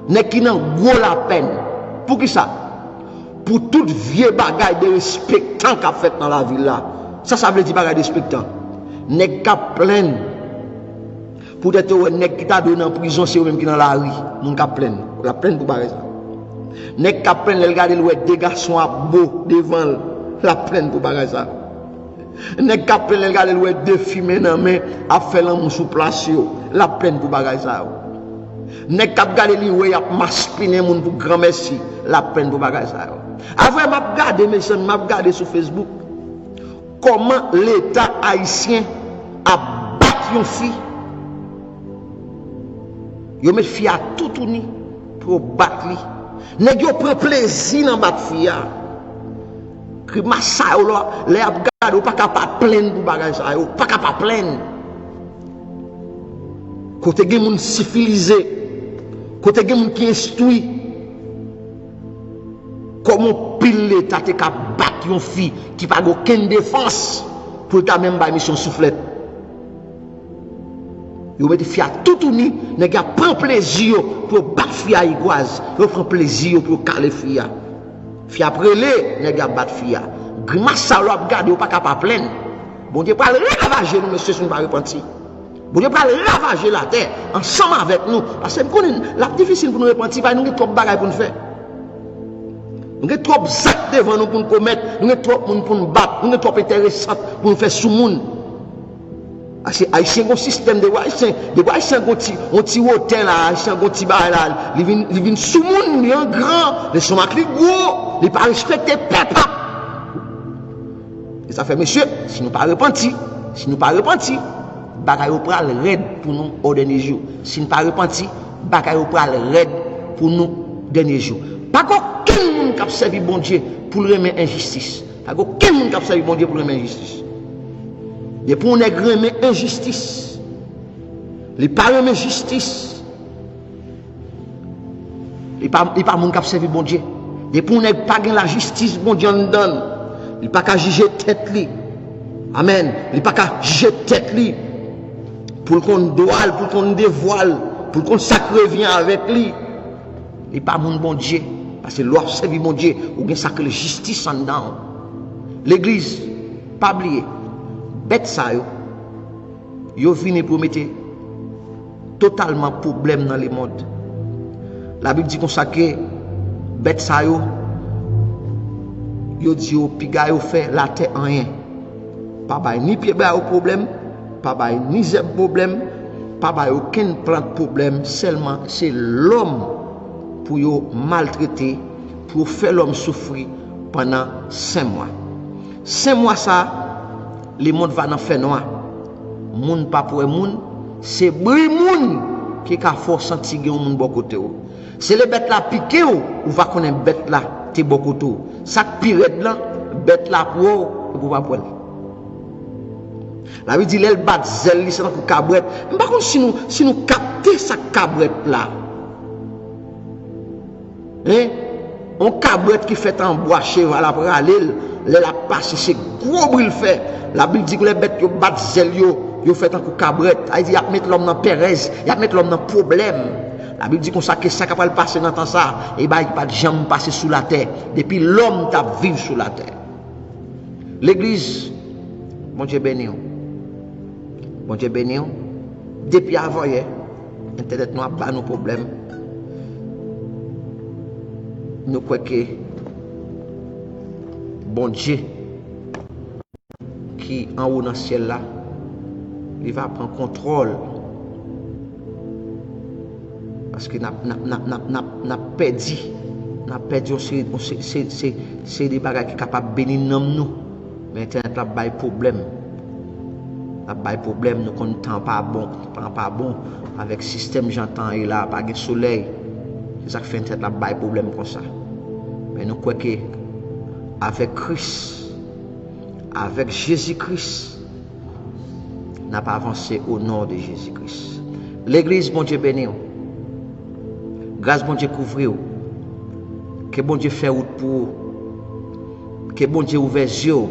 Nèg ki nan gwo lapenn. Poukisa? Pou tout vye bagay derespektan k ap fèt nan lavil la. Sa sa vle di bagay derespektan? Nèg k ap plenn. Poutèt yo wè nèg ki ta dwe nan prizon, se yo menm ki nan lari. Moun k ap plenn. L ap plenn pou bagay sa. Nèg k ap plenn lè l gade l wè de gason ap bo devan l, l ap plenn pou bagay sa yo. Nèg k ap plenn lè l gade l wè de fi men nan men ap fè lanmou sou plas yo, l ap plenn pou bagay sa yo. Nèg k ap gade li wè y ap maspinen moun pou granmèsi, l ap plenn pou bagay sa yo. Avè m ap gade, mezanmi, m ap gade sou Facebook kòman Leta ayisyen ap bat yon fi. Yo met fi a toutouni pou yo bat li. Nèg yo pran plezi nan bat fi a. Grimas sa yo la, lè y ap gade, ou pa ka pa plenn pou bagay sa yo. Ou pa ka pa plenn. Kote gen moun sivilize, kote gen moun ki enstwi, kòman pil Leta te ka bat yon fi ki pa gen okenn defans pou l ta menm bay misye yon souflèt? Yo mete fi a toutouni, nèg yo ap pran plezi yo pou yo bat fi a igwaz, yo pran plezi yo pou yo kale fi a. Fi a ap rele, nèg yo ap bat fi a. Grimas sa yo ap gade, yo pa ka pa plenn. Bondye pral ravaje nou, mesye, si nou pa repanti. Bondye pral ravaje latè ansanm avèk nou. Paske m konnen l ap difisil pou nou repanti, paske nou gen twòp bagay pou n fè. Nou gen twòp zak devan nou pou n komèt, nou gen twòp moun pou n bat, nou gen twòp enteresant pou n fè sou moun. Paske Ayisyen gon sistèm, depi Ayisyen, depi Ayisyen gon ti, yon ti wotè la, Ayisyen gon ti bagay la, li vin, li vin sou moun, li an gran, lestomak li gwo, li pa respekte pèp ap. E sa fè, mesye, si nou pa repanti, si nou pa repanti, bagay yo pral rèd pou nou o dènye jou. Si n pa repanti, bagay yo pral rèd pou nou dènye jou. Pa gen okenn moun k ap sèvi Bondye pou l renmen enjistis. Pa gen okenn moun k ap sèvi Bondye pou l renmen enjistis. Depi yon nèg renmen enjistis, li pa renmen jistis, li pa, li pa moun k ap sèvi Bondye. Depi yon nèg pa gen lajistis Bondye anndan l, li pa ka jije tèt li. Amèn. Li pa ka jije tèt li pou l konn dwa l, pou l konn devwa l, pou l konn sa k revyen avèk li. Li pa moun Bondye. Paske lè w ap sèvi Bondye, ou gen sa k rele jistis anndan w. Legliz, pa bliye, bèt sa yo, yo vini pou yo mete totalman pwoblèm nan lemonn. Labib di konsa ke bèt sa yo, yo di yo piga yo fè latè anyen. Pa bay ni pyebwa yo pwoblèm, pa bay ni zèb pwoblèm, pa bay okenn plant pwoblèm, sèlman se lòm pou yo maltrete, pou yo fè lòm soufri pandan senk mwa. Senk mwa sa, lemonn va nan fènwa. Moun p ap wè moun, se bri moun ki ka fè w santi gen yon moun bò kote w. Se lè bèt la pike w, ou va konnen bèt la te bò kote w. Sa k pi rèd lan, bèt la ap wè w, epi w p ap wè l. Labib di lè l bat zèl li, se tankou kabrèt. M pa konn si nou, si nou kapte sa k kabrèt la. Hein? On kabrèt ki fèt an bwa, cheval ap rale l, lè l ap pase, se gwo bri l fè. Labib di lè bèt yo bat zèl yo, yo fè tankou kabrèt. Sa vle di y ap met lòm nan perèz, y ap met lòm nan pwoblèm. Labib di konsa ke sa k ap pral pase nan tan sa, e bagay ki pa t janm pase sou latè, depi lòm t ap viv sou latè. Legliz, Bondye beni w. Bondye beni w. Depi avanyè, entènèt nou ap ba nou pwoblèm. Nou kwè ke Bondye ki anwo nan syèl la, li va pran kontwòl. Paske n ap, n ap, n ap, n ap, n ap, n ap pèdi. N ap pèdi yon seri, yon se, se, se, seri de bagay ki kapab beni nanm nou. Men entènèt la ap bay pwoblèm. L ap bay pwoblèm, nou konn tan pa bon, tan pa bon. Avèk sistèm jan tan ye la, pa gen solèy. Se sa k fè entènèt la ap bay pwoblèm konsa. Men nou kwè ke avèk Kris, avèk Jezi Kris, n ap avanse o non de Jezi Kris. Legliz, Bondye beni w. Gras Bondye kouvri w. Ke Bondye fè wout pou ou. Ke Bondye ouvè zye w.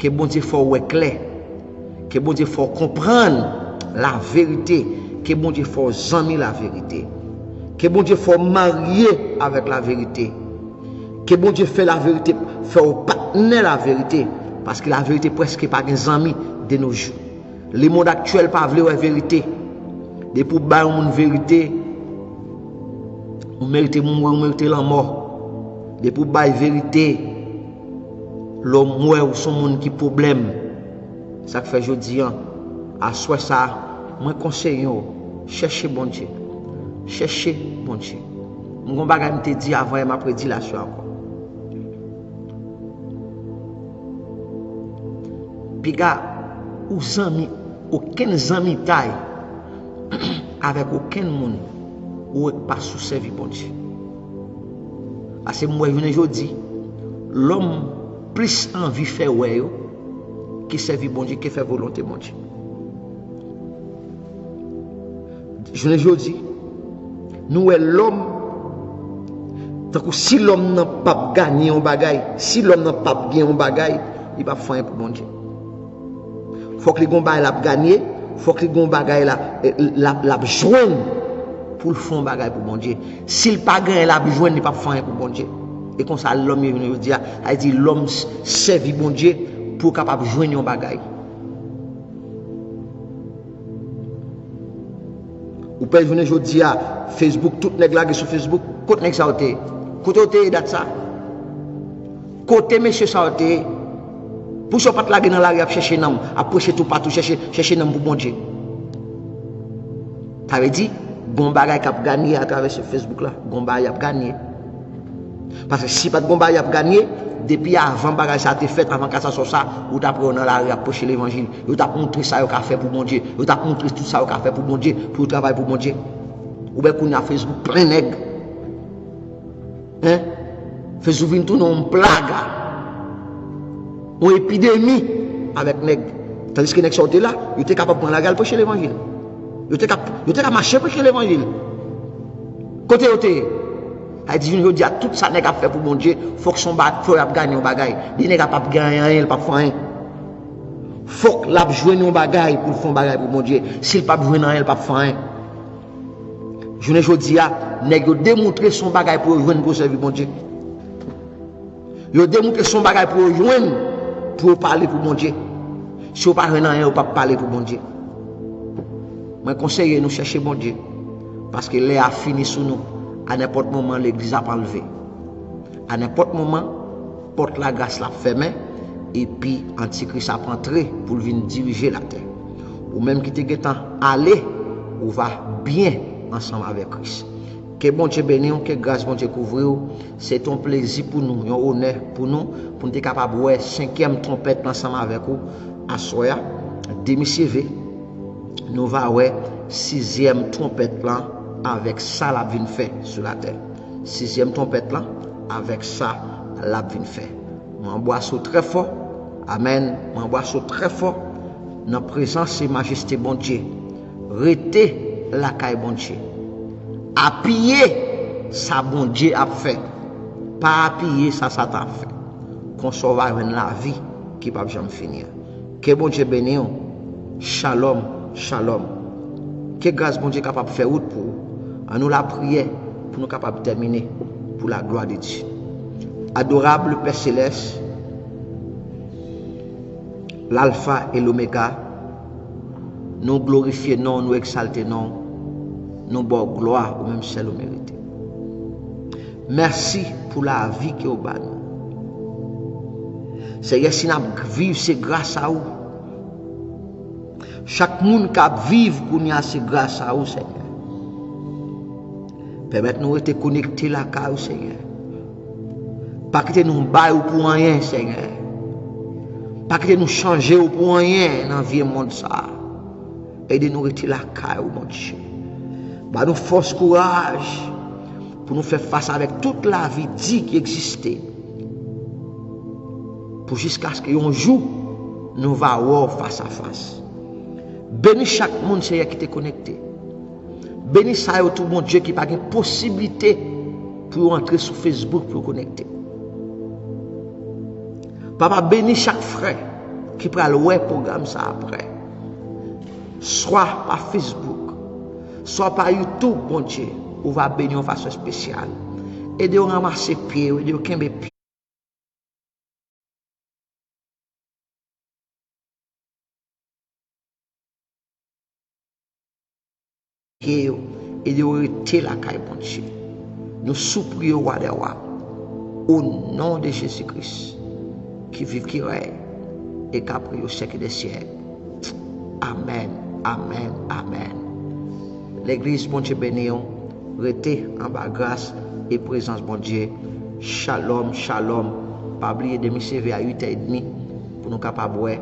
Ke Bondye fè w wè klè. Ke Bondye fè w konprann laverite. Ke Bondye fè w zanmi laverite. Ke Bondye fè w marye avèk laverite. Ke Bondye fè laverite, fè w patnè laverite. Paske laverite prèske pa gen zanmi de nos jours. Lemonn aktyèl pa vle wè verite. Depi w ba yon moun verite, Ou merite mouri, ou merite lanmò. Depi w bay verite, lè w wè ou se yon moun ki pwoblèm. Sa k fè jodi a, aswè sa a, mwen konseye w, chèche Bondye. Chèche Bondye. M gon bagay m te di avan yè, m ap redi l aswè ankò. Piga ou zanmi, okenn zanmitay avèk okenn moun ou wè k pa sou sèvi Bondye. Paske m wè jounen jodi, lòm plis anvi fè wè yo ke sèvi Bondye, ke fè volonte Bondye. Jounen jodi, nou wè lòm, tankou si lòm nan p ap ganye yon bagay, si lòm nan p ap gen yon bagay, li p ap fè anyen pou Bondye. Fòk li gon bagay l ap ganye, fòk li gon bagay la, eh, l ap, l ap jwenn pou l fè yon bagay pou Bondye. Si l pa gen anyen l ap jwenn, li p ap fè anyen pou Bondye. E konsa lòm ye jounen jodi a, sa vle di lòm s-, sèvi Bondye pou l kapab jwenn yon bagay. Ou pè jounen jodi a, Facebook, tout nèg lage sou Facebook. Kot nèg sa yo te ye? Kote yo te ye dat sa? Kote mesye sa yo te ye? Poukisa yo pa t lage nan lari ap chèche nanm, ap preche toupatou, chèche, chèche nanm pou Bondye? Sa vle di, gon bagay k ap ganye atravè se Facebook la, gon bagay y ap ganye. Paske si pa t gon bagay y ap ganye, depi avan bagay sa te fèt, avan kataswòf sa, ou t ap wè yo nan lari ap preche levanjil. Yo t ap montre sa yo ka fè pou Bondye. Yo t ap montre tout sa yo ka fè pou Bondye, pou yo travay pou Bondye. Ou wè kounye a Facebook plen nèg. Hein? Facebook vin tounen yon plaga, yon epidemi avèk nèg. Tandiske nèg sa yo te la, yo te kapab pran lari al preche levanjil. Yo te ka, yo te ka mache preche levanjil. Kote yo te ye? Sa vle di, jounen jodi a, tout sa nèg ap fè pou Bondye, fòk se yon ba-, fò y ap ganye yon bagay. Depi nèg la p ap ganye anyen, li p ap fè anyen. Fòk l ap jwenn yon bagay pou l fè yon bagay pou Bondye. Si l p ap jwenn anyen, li p ap fè anyen. Jounen jodi a, nèg yo demontre se yon bagay pou yo jwenn pou yo sèvi Bondye. Yo demontre se yon bagay pou yo jwenn, pou yo pale pou Bondye. Si yo pa jwenn anyen, yo p ap pale pou Bondye. Mwen konseye nou chèche Bondye, paske lè a fini sou nou. A nenpòt moman, legliz ap anlve. A nenpòt moman, pòt lagras la ap fèmen, epi antikris ap antre pou l vin dirije latè. Ou menm ki te gentan ale, ou va byen ansanm avèk Kris. Ke Bondye beni w, ke gras Bondye kouvri w. Se te yon plezi pou nou, yon onè pou nou, pou n te kapab wè senkyèm twonpèt la ansanm avèk ou aswè a. Demi seve, nou va wè sizyèm twonpèt lan avèk sa l ap vin fè sou latè. Sizyèm twonpèt lan avèk sa l ap vin fè. Mwen anbwase w trè fò. Amèn. Mwen anbwase w trè fò nan prezans e majeste Bondye. Rete lakay Bondye. Apiye sa Bondye ap fè. Pa apiye sa Satan ap fè. Konsa w va jwenn lavi ki p ap janm fini an. Ke Bondye beni w. Shalom, shalom. Ke gras Bondye kapab fè wout pou ou. Annou lapriyè pou nou kapab tèmine pour la gloire de Dieu. Adorable Père Céleste, l'Alpha et l'Oméga, nou glorifye non, nou egzalte non, nou ba w glwa, ou menm sèl ou merite. Mèsi pou lavi ke w ba nou. Seyè, si n ap viv, se gras a ou. Chak moun k ap viv kounye a, se gras a ou, Senyè. Pèmèt nou rete konekte lakay ou, Senyè. Pa kite nou bay ou pou anyen, Senyè. Pa kite nou chanje ou pou anyen nan vye mond sa a. Ede nou rete lakay ou, Bondye. Ba nou fòs, kouraj pou nou fè fas avèk tout lavi di ki egziste. Pou jiskaske yon jou nou va wè w fas a fas. Beni chak moun, Senyè, ki te konekte. Beni sa yo tou, Bondye, ki pa gen posiblite pou yo antre sou Facebook pou yo konekte. Papa, beni chak frè ki pral wè pwogram sa apre. Swa pa Facebook, swa pa YouTube, Bondye, ou va beni yon fason espesyal. Ede yo ranmase pye yo, ede yo kenbe pye. Ede yo, ede yo rete lakay Bondye. Nou sipriye w, wa dè wa, o non de Jezi Kris, ki viv, ki rèy, e k ap rèy o syèk dè syèk. Amèn, amèn, amèn. Legliz, Bondye beni w. Rete anba gras e prezans Bondye. Shalom, shalom. Pa bliye demen se vè a uit è edmi pou nou kapab wè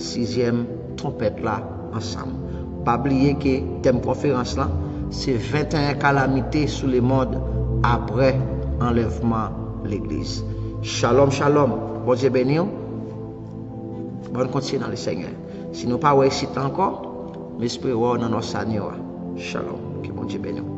sizyèm twonpèt la ansanm. Pa bliye ke tèm konferans lan se venteyen kalamite sou lemonn apre anlèvman legliz. Shalom, shalom. Bondye beni w. Bòn kontinye nan Lesenyè. Si nou pa wè isit la ankò, m espere wè w nan nòsanyo a. Shalom. Ke Bondye beni w.